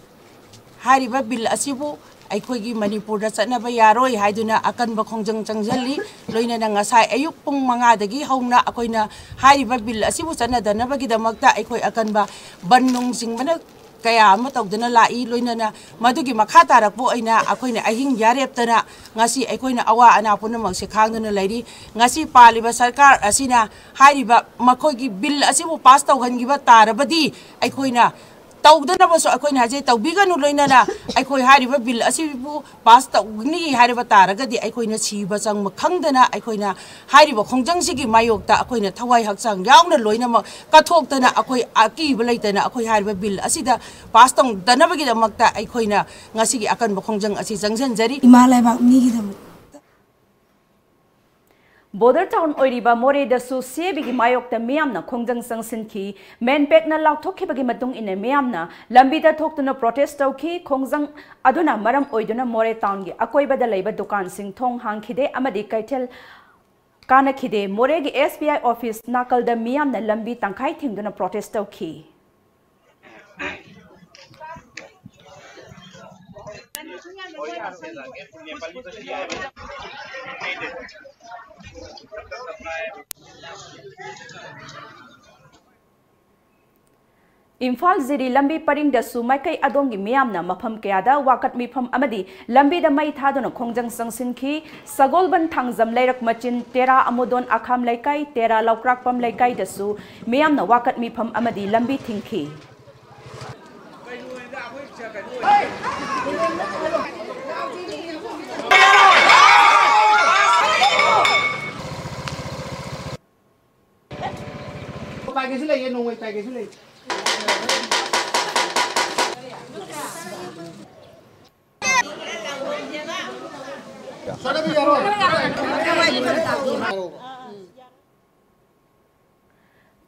ꯍꯥꯏꯔꯤꯕ ꯕꯤꯜ ꯑꯁꯤꯕꯨ ꯑꯩꯈꯣꯏꯒꯤ ꯃꯅꯤꯄꯨꯔꯗ ꯆꯠꯅꯕ ꯌꯥꯔꯣꯏ ꯍꯥꯏꯗꯨꯅ ꯑꯀꯟꯕ ꯈꯣꯡꯖꯪ ꯆꯪꯁꯤꯜꯂꯤ꯫ ꯂꯣꯏꯅꯅ ꯉꯁꯥꯏ ꯑꯌꯨꯛ ꯄꯨꯡ ꯃꯉꯥꯗꯒꯤ ꯍꯧꯅ ꯑꯩꯈꯣꯏꯅ ꯍꯥꯏꯔꯤꯕ ꯕꯤꯜ ꯑꯁꯤꯕꯨ ꯆꯠꯅꯗꯅꯕꯒꯤꯗꯃꯛꯇ ꯑꯩꯈꯣꯏ ꯑꯀꯟꯕ ꯕꯟ ꯅꯨꯡ ꯆꯤꯡꯕꯅ ꯀꯌꯥ ꯑꯃ ꯇꯧꯗꯨꯅ ꯂꯥꯛꯏ꯫ ꯂꯣꯏꯅꯅ ꯃꯗꯨꯒꯤ ꯃꯈꯥ ꯇꯥꯔꯛꯄ ꯑꯣꯏꯅ ꯑꯩꯈꯣꯏꯅ ꯑꯍꯤꯡ ꯌꯥꯔꯦꯞꯇꯅ ꯉꯁꯤ ꯑꯩꯈꯣꯏꯅ ꯑꯋꯥ ꯑꯅꯥ ꯄꯨꯝꯅꯃꯛꯁꯦ ꯈꯥꯡꯗꯨꯅ ꯂꯩꯔꯤ꯫ ꯉꯁꯤ ꯄꯥꯜꯂꯤꯕ ꯁꯔꯀꯥꯔ ꯑꯁꯤꯅ ꯍꯥꯏꯔꯤꯕ ꯃꯈꯣꯏꯒꯤ ꯕꯤꯜ ꯑꯁꯤꯕꯨ ꯄꯥꯁ ꯇꯧꯍꯟꯈꯤꯕ ꯇꯥꯔꯕꯗꯤ ꯑꯩꯈꯣꯏꯅ ꯇꯧꯗꯅꯕꯁꯨ ꯑꯩꯈꯣꯏꯅ ꯍꯥꯏꯖꯩ, ꯇꯧꯕꯤꯒꯅꯨ꯫ ꯂꯣꯏꯅꯅ ꯑꯩꯈꯣꯏ ꯍꯥꯏꯔꯤꯕ ꯕꯤꯜ ꯑꯁꯤꯕꯨ ꯄꯥꯁ ꯇꯧꯒꯅꯤ ꯍꯥꯏꯔꯕ ꯇꯥꯔꯒꯗꯤ ꯑꯩꯈꯣꯏꯅ ꯁꯤꯕ ꯆꯪꯕ ꯈꯪꯗꯅ ꯑꯩꯈꯣꯏꯅ ꯍꯥꯏꯔꯤꯕ ꯈꯣꯡꯖꯪꯁꯤꯒꯤ ꯃꯥꯌꯣꯛꯇ ꯑꯩꯈꯣꯏꯅ ꯊꯋꯥꯏ ꯍꯛꯆꯥꯡ ꯌꯥꯎꯅ ꯂꯣꯏꯅꯃꯛ ꯀꯠꯊꯣꯛꯇꯅ ꯑꯩꯈꯣꯏ ꯑꯀꯤꯕ ꯂꯩꯇꯅ ꯑꯩꯈꯣꯏ ꯍꯥꯏꯔꯤꯕ ꯕꯤꯜ ꯑꯁꯤꯗ ꯄꯥꯁ ꯇꯧꯗꯅꯕꯒꯤꯗꯃꯛꯇ ꯑꯩꯈꯣꯏꯅ ꯉꯁꯤꯒꯤ ꯑꯀꯟꯕ ꯈꯣꯡꯖꯪ ꯑꯁꯤ ꯆꯪꯁꯤꯟꯖꯔꯤ꯫ ꯏꯃꯥ ꯂꯩꯕꯥꯛ ꯃꯤꯒꯤꯗꯃꯛ꯫ ꯕꯣꯔꯗꯔ ꯇꯥꯎꯟ ꯑꯣꯏꯔꯤꯕ ꯃꯣꯔꯦꯗꯁꯨ ꯁꯤ ꯑꯦ ꯕꯤꯒꯤ ꯃꯥꯌꯣꯛꯇ ꯃꯤꯌꯥꯝꯅ ꯈꯣꯡꯖꯪ ꯆꯪꯁꯤꯟꯈꯤ꯫ ꯃꯦꯟꯄꯦꯛꯅ ꯂꯥꯎꯊꯣꯛꯈꯤꯕꯒꯤ ꯃꯇꯨꯡ ꯏꯟꯅ ꯃꯤꯌꯥꯝꯅ ꯂꯝꯕꯤꯗ ꯊꯣꯛꯇꯨꯅ ꯄ꯭ꯔꯣꯇꯦꯁ ꯇꯧꯈꯤ꯫ ꯈꯣꯡꯖꯪ ꯑꯗꯨꯅ ꯃꯔꯝ ꯑꯣꯏꯗꯨꯅ ꯃꯣꯔꯦ ꯇꯥꯎꯟꯒꯤ ꯑꯀꯣꯏꯕꯗ ꯂꯩꯕ ꯗꯨꯀꯥꯟꯁꯤꯡ ꯊꯣꯡ ꯍꯥꯡꯈꯤꯗꯦ ꯑꯃꯗꯤ ꯀꯩꯊꯦꯜ ꯀꯥꯅꯈꯤꯗꯦ꯫ ꯃꯣꯔꯦꯒꯤ ꯑꯦꯁ ꯕꯤ ꯑꯥꯏ ꯑꯣꯐꯤꯁ ꯅꯥꯀꯜꯗ ꯃꯤꯌꯥꯝꯅ ꯂꯝꯕꯤ ꯇꯪꯈꯥꯏ ꯊꯤꯡꯗꯨꯅ ꯄ꯭ꯔꯣꯇꯦꯁ ꯇꯧꯈꯤ꯫ ꯏꯝꯐꯥꯜ ꯖꯤꯔꯤ ꯂꯝꯕꯤ ꯄꯔꯤꯡꯗꯁꯨ ꯃꯥꯏꯀꯩ ꯑꯗꯣꯝꯒꯤ ꯃꯤꯌꯥꯝꯅ ꯃꯐꯝ ꯀꯌꯥꯗ ꯋꯥꯀꯠ ꯃꯤꯐꯝ ꯑꯃꯗꯤ ꯂꯝꯕꯤꯗ ꯃꯩ ꯊꯥꯗꯨꯅ ꯈꯣꯡꯖꯪ ꯆꯪꯁꯤꯟꯈꯤ꯫ ꯁꯒꯣꯜꯕꯟ ꯊꯥꯡꯖꯝ ꯂꯩꯔꯛ ꯃꯆꯤꯟ ꯇꯦꯔꯥ ꯑꯃꯣꯗꯣꯟ ꯑꯈꯥꯝ ꯂꯩꯀꯥꯏ, ꯇꯦꯔꯥ ꯂꯧꯀ꯭ꯔꯥꯛꯄꯝ ꯂꯩꯀꯥꯏꯗꯁꯨ ꯃꯤꯌꯥꯝꯅ ꯋꯥꯀꯠ ꯃꯤꯐꯝ ꯑꯃꯗꯤ ꯂꯝꯕꯤ ꯊꯤꯡꯈꯤ꯫ ꯎꯄꯥꯏ ꯀꯩꯁꯨ ꯂꯩꯌꯦ, ꯅꯣꯡꯃꯩ ꯎꯄꯥꯏ ꯀꯩꯁꯨ ꯂꯩ꯫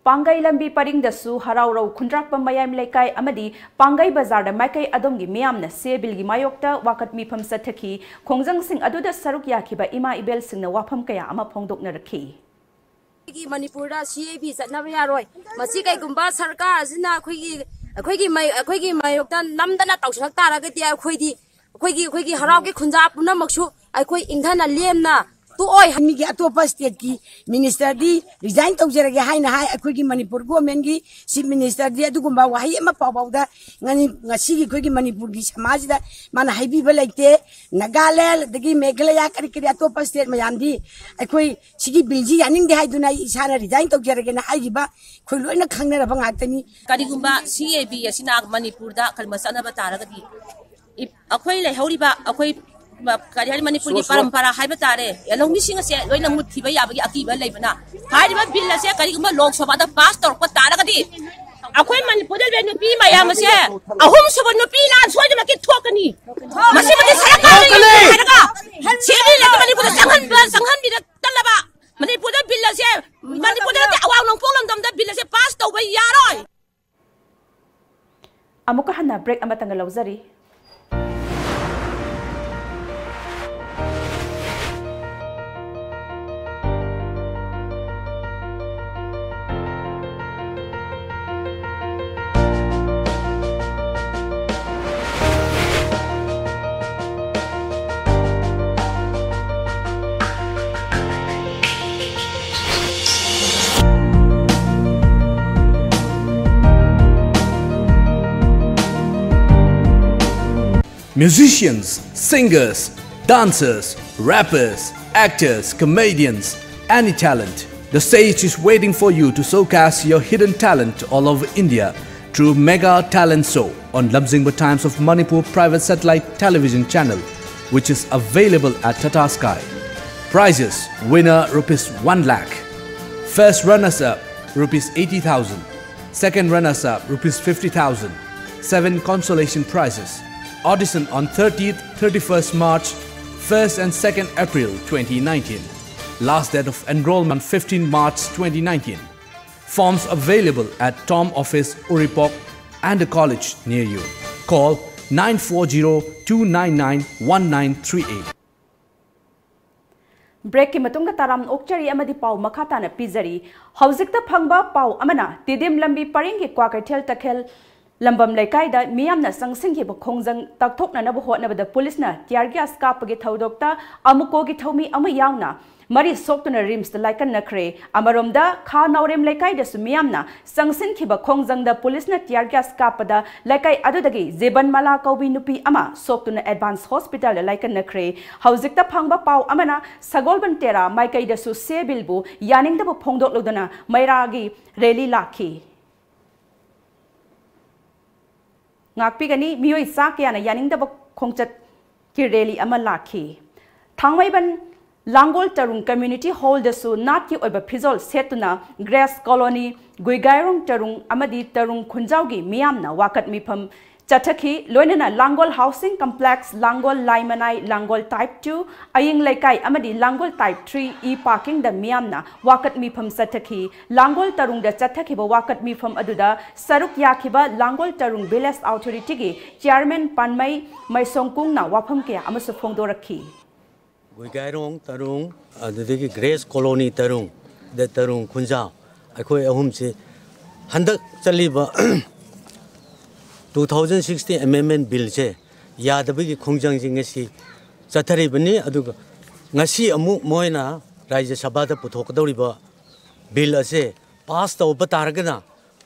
ꯄꯥꯡꯒꯩ ꯂꯝꯕꯤ ꯄꯔꯤꯡꯗꯁꯨ ꯍꯔꯥꯎꯔꯧ ꯈꯨꯟꯗ꯭ꯔꯥꯛꯄꯝ ꯃꯌꯥꯏ ꯂꯩꯀꯥꯏ ꯑꯃꯗꯤ ꯄꯥꯡꯒꯩ ꯕꯖꯥꯔꯗ ꯃꯥꯏꯀꯩ ꯑꯗꯣꯝꯒꯤ ꯃꯤꯌꯥꯝꯅ ꯁꯤ ꯑꯦ ꯕꯤꯜꯒꯤ ꯃꯥꯌꯣꯛꯇ ꯋꯥꯀꯠ ꯃꯤꯐꯝ ꯆꯠꯊꯈꯤ꯫ ꯈꯣꯡꯖꯪꯁꯤꯡ ꯑꯗꯨꯗ ꯁꯔꯨꯛ ꯌꯥꯈꯤꯕ ꯏꯃꯥ ꯏꯕꯦꯜꯁꯤꯡꯅ ꯋꯥꯐꯝ ꯀꯌꯥ ꯑꯃ ꯐꯣꯡꯗꯣꯛꯅꯔꯛꯈꯤ꯫ ꯑꯩꯈꯣꯏꯒꯤ ꯃꯅꯤꯄꯨꯔꯗ ꯁꯤ ꯑꯦ ꯕꯤ ꯆꯠꯅꯕ ꯌꯥꯔꯣꯏ꯫ ꯃꯁꯤ ꯀꯩꯒꯨꯝꯕ ꯁꯔꯀꯥꯔ ꯑꯁꯤꯅ ꯑꯩꯈꯣꯏꯒꯤ, ꯑꯩꯈꯣꯏꯒꯤ ꯃꯥꯏ-, ꯑꯩꯈꯣꯏꯒꯤ ꯃꯥꯌꯣꯛꯇ ꯅꯝꯗꯅ ꯇꯧꯁꯤꯜꯂꯛ ꯇꯥꯔꯒꯗꯤ ꯑꯩꯈꯣꯏꯗꯤ, ꯑꯩꯈꯣꯏꯒꯤ, ꯑꯩꯈꯣꯏꯒꯤ ꯍꯔꯥꯎꯒꯤ ꯈꯨꯟꯖꯥ ꯄꯨꯝꯅꯃꯛꯁꯨ ꯑꯩꯈꯣꯏ ꯏꯪꯊꯅ ꯂꯦꯝꯅ ꯇꯣꯛꯑꯣꯏ꯫ ꯃꯤꯒꯤ ꯑꯇꯣꯞꯄ state ꯀꯤ minister ꯗꯤ resign ꯇꯧꯖꯔꯒꯦ ꯍꯥꯏꯅ ꯍꯥꯏ꯫ ꯑꯩꯈꯣꯏꯒꯤ ꯃꯅꯤꯄꯨꯔ government ꯀꯤ chief minister ꯗꯤ ꯑꯗꯨꯒꯨꯝꯕ ꯋꯥꯍꯩ ꯑꯃ ꯐꯥꯎꯕꯗ ꯉꯅꯤ-, ꯉꯁꯤꯒꯤ ꯑꯩꯈꯣꯏꯒꯤ ꯃꯅꯤꯄꯨꯔꯒꯤ ꯁꯃꯥꯖꯁꯤꯗ ꯃꯥꯅ ꯍꯥꯏꯕꯤꯕ ꯂꯩꯇꯦ꯫ ꯅꯥꯒꯥꯂꯦꯟ ꯑꯗꯒꯤ ꯃꯦꯘꯥꯂꯌꯥ ꯀꯔꯤ ꯀꯔꯤ ꯑꯇꯣꯞꯄ state ꯃꯌꯥꯝꯗꯤ ꯑꯩꯈꯣꯏ ꯁꯤꯒꯤ ꯕꯤꯜꯁꯤ ꯌꯥꯅꯤꯡꯗꯦ ꯍꯥꯏꯗꯨꯅ ꯑꯩ ꯏꯁꯥꯅ resign ꯇꯧꯖꯔꯒꯦꯅ ꯍꯥꯏꯈꯤꯕ ꯑꯩꯈꯣꯏ ꯂꯣꯏꯅ ꯈꯪꯅꯔꯕ ꯉꯥꯛꯇꯅꯤ꯫ ꯀꯔꯤꯒꯨꯝꯕ ꯁꯤ ꯑꯦ ꯕꯤ ꯑꯁꯤꯅ ꯃꯅꯤꯄꯨꯔꯗ ꯀꯔꯤꯒꯨꯝꯕ ꯆꯠꯅꯕ ꯇꯥꯔꯒꯗꯤ, ꯏ-, ꯑꯩꯈꯣꯏ ꯂꯩꯍꯧꯔꯤꯕ ꯑꯩꯈꯣꯏ ꯃ-, ꯀꯔꯤ ꯍꯥꯏꯅꯤ, ꯃꯅꯤꯄꯨꯔꯒꯤ ꯄꯔꯝꯄꯔꯥ ꯍꯥꯏꯕ ꯇꯥꯔꯦ, ꯂꯧꯃꯤꯁꯤꯡ ꯑꯁꯦ ꯂꯣꯏꯅ ꯃꯨꯠꯈꯤꯕ ꯌꯥꯕꯒꯤ ꯑꯀꯤꯕ ꯂꯩꯕꯅ, ꯍꯥꯏꯔꯤꯕ ꯕꯤꯜ ꯑꯁꯦ ꯀꯔꯤꯒꯨꯝꯕ ꯂꯣꯛ ꯁꯚꯥꯗ ꯄꯥꯁ ꯇꯧꯔꯛꯄ ꯇꯥꯔꯒꯗꯤ ꯑꯩꯈꯣꯏ ꯃꯅꯤꯄꯨꯔꯗ ꯂꯩꯕ ꯅꯨꯄꯤ ꯃꯌꯥꯝ ꯑꯁꯦ ꯑꯍꯨꯝꯁꯨꯕ ꯅꯨꯄꯤ ꯂꯥꯟ ꯁꯣꯏꯗꯅꯃꯛꯀꯤ ꯊꯣꯛꯀꯅꯤ꯫ ꯃꯁꯤꯃꯗꯤ ꯁꯔꯀꯥꯔꯅ ꯊꯣꯛꯀꯅꯤ! ꯍꯥꯏꯔꯒ ꯁꯤ ꯑꯦ ꯕꯤ ꯂꯩꯕ ꯃꯅꯤꯄꯨꯔꯗ ꯆꯪꯍꯟꯕ, ꯆꯪꯍꯟꯕꯤꯔꯛꯇꯅꯕ ꯑꯃꯨꯛꯀ ꯍꯟꯅ break ꯑꯃꯇꯪꯒ ꯂꯧꯖꯔꯤ꯫ Musicians, singers, dancers, rappers, actors, comedians, any talent. The stage is waiting for you to showcase your hidden talent all over India through Mega Talent Show on Lamjingba Times of Manipur private satellite television channel, which is available at Tata Sky. Prizes: winner rupees one lakh, first runners up rupees eighty thousand, second runners up rupees fifty thousand, seven consolation prizes. Audition on thirtieth, thirty-first March, first and second April twenty nineteen. Last date of enrollment fifteen March twenty nineteen. Forms available at Tom Office, Uripok, and the college near you. Call nine four zero two nine nine one nine three eight. Breakꯀꯤ ꯃꯇꯨꯡꯗ ꯇꯔꯥꯝ ꯑꯣꯛꯆꯔꯤ ꯑꯃꯗꯤ ꯄꯥꯎ ꯃꯈꯥ ꯇꯥꯅ ꯄꯤꯖꯔꯤ꯫ ꯍꯧꯖꯤꯛꯇ ꯐꯪꯕ ꯄꯥꯎ ꯑꯃꯅ, ꯇꯤꯗꯤꯝ ꯂꯝꯕꯤ ꯄꯔꯤꯡꯒꯤ ꯀ꯭ꯋꯥꯀꯩꯊꯦꯜ ꯇꯈꯦꯜ ꯂꯝꯕꯝ ꯂꯩꯀꯥꯏꯗ ꯃꯤꯌꯥꯝꯅ ꯆꯪꯁꯤꯟꯈꯤꯕ ꯈꯣꯡꯖꯪ ꯇꯥꯛꯊꯣꯛꯅꯅꯕ ꯍꯣꯠꯅꯕꯗ ꯄꯨꯂꯤꯁꯅ tear gas ꯀꯥꯞꯄꯒꯤ ꯊꯧꯗꯣꯛꯇ ꯑꯃꯨꯀꯣꯒꯤ ꯊꯧꯃꯤ ꯑꯃ ꯌꯥꯎꯅ ꯃꯔꯤ ꯁꯣꯛꯇꯨꯅ ꯔꯤꯝꯁꯇ ꯂꯥꯏꯀꯠꯅꯈ꯭ꯔꯦ꯫ ꯑꯃꯔꯣꯝꯗ, ꯈꯥ ꯅꯥꯎꯔꯦꯝ ꯂꯩꯀꯥꯏꯗꯁꯨ ꯃꯤꯌꯥꯝꯅ ꯆꯪꯁꯤꯟꯈꯤꯕ ꯈꯣꯡꯖꯪꯗ ꯄꯨꯂꯤꯁꯅ tear gas ꯀꯥꯞꯄꯗ ꯂꯩꯀꯥꯏ ꯑꯗꯨꯗꯒꯤ ꯖꯤꯕꯟꯃꯂꯥ ꯀꯧꯕꯤ ꯅꯨꯄꯤ ꯑꯃ ꯁꯣꯛꯇꯨꯅ advance hospitalꯗ ꯂꯥꯏꯀꯠꯅꯈ꯭ꯔꯦ꯫ ꯍꯧꯖꯤꯛꯇ ꯐꯪꯕ ꯄꯥꯎ ꯑꯃꯅ, ꯁꯒꯣꯜꯕꯟ ꯇꯦꯔꯥ ꯃꯥꯏꯀꯩꯗꯁꯨ ꯁꯦ ꯕꯤꯜꯕꯨ ꯌꯥꯅꯤꯡꯗꯕ ꯐꯣꯡꯗꯣꯛꯂꯗꯨꯅ ꯃꯩꯔꯥꯒꯤ rally ꯂꯥꯛꯈꯤ꯫ ꯉꯥꯛꯄꯤꯒꯅꯤ, ꯃꯤꯑꯣꯏ ꯆꯥ ꯀꯌꯥꯅ ꯌꯥꯅꯤꯡꯗꯕ ꯈꯣꯡꯆꯠꯀꯤ rally ꯑꯃ ꯂꯥꯛꯈꯤ꯫ ꯊꯥꯡꯃꯩꯕꯟ ꯂꯥꯡꯒꯣꯜ ꯇꯔꯨꯡ community hallꯗꯁꯨ ꯅꯥꯠꯀꯤ ꯑꯣꯏꯕ ꯐꯤꯖꯣꯜ ꯁꯦꯠꯇꯨꯅ Grace Colony, ꯒꯨꯏꯒꯥꯏꯔꯣꯡ ꯇꯔꯨꯡ ꯑꯃꯗꯤ ꯇꯔꯨꯡ ꯈꯨꯟꯖꯥꯎꯒꯤ ꯃꯤꯌꯥꯝꯅ ꯋꯥꯀꯠ ꯃꯤꯐꯝ ꯆꯠꯊꯈꯤ꯫ ꯂꯣꯏꯅꯅ ꯂꯥꯡꯒꯣꯜ ꯍꯥꯎꯁꯤꯡ ꯀꯝꯄ꯭ꯂꯦꯛꯁ, ꯂꯥꯡꯒꯣꯜ ꯂꯥꯏꯃꯅꯥꯏ, ꯂꯥꯡꯒꯣꯜ ꯇꯥꯏꯞ ꯇꯨ, ꯑꯌꯤꯡ ꯂꯩꯀꯥꯏ ꯑꯃꯗꯤ ꯂꯥꯡꯒꯣꯜ ꯇꯥꯏꯞ ꯊ꯭ꯔꯤ ꯏ ꯄꯥꯔꯀꯤꯡꯗ ꯃꯤꯌꯥꯝꯅ ꯋꯥꯀꯠ ꯃꯤꯐꯝ ꯆꯠꯊꯈꯤ꯫ ꯂꯥꯡꯒꯣꯜ ꯇꯔꯨꯡꯗ ꯆꯠꯊꯈꯤꯕ ꯋꯥꯀꯠ ꯃꯤꯐꯝ ꯑꯗꯨꯗ ꯁꯔꯨꯛ ꯌꯥꯈꯤꯕ ꯂꯥꯡꯒꯣꯜ ꯇꯔꯨꯡ ꯚꯤꯂꯦꯖ ꯑꯣꯊꯣꯔꯤꯇꯤꯒꯤ ꯆꯤꯌꯥꯔꯃꯦꯟ ꯄꯥꯟꯃꯩ ꯃꯥꯏꯁꯣꯡꯀꯨꯡꯅ ꯋꯥꯐꯝ ꯀꯌꯥ ꯑꯃꯁꯨ ꯐꯣꯡꯗꯣꯔꯛꯈꯤ꯫ ꯒꯨꯏꯒꯥꯏꯔꯣꯡ ꯇꯔꯨꯡ, ꯑꯗꯨꯗꯒꯤ ꯒ꯭ꯔꯦꯁ ꯀꯣꯂꯣꯅꯤ ꯇꯔꯨꯡ, ꯗ ꯇꯔꯨꯡ ꯈꯨꯟꯖꯥꯎ, ꯑꯩꯈꯣꯏ ꯑꯍꯨꯝꯁꯤ ꯍꯟꯗꯛ ꯆꯠꯂꯤꯕ ꯇꯨ ꯊꯥꯎꯖꯟ ꯁꯤꯛꯁꯇꯤꯟ ꯑꯦꯃꯦꯟꯃꯦꯟ ꯕꯤꯜꯁꯦ ꯌꯥꯗꯕꯒꯤ ꯈꯣꯡꯖꯪꯁꯤ ꯉꯁꯤ ꯆꯠꯊꯔꯤꯕꯅꯤ꯫ ꯑꯗꯨꯒ ꯉꯁꯤ ꯑꯃꯨꯛ ꯃꯣꯏꯅ ꯔꯥꯖ꯭ꯌ ꯁꯚꯥꯗ ꯄꯨꯊꯣꯛꯀꯗꯧꯔꯤꯕ ꯕꯤꯜ ꯑꯁꯦ ꯄꯥꯁ ꯇꯧꯕ ꯇꯥꯔꯒꯅ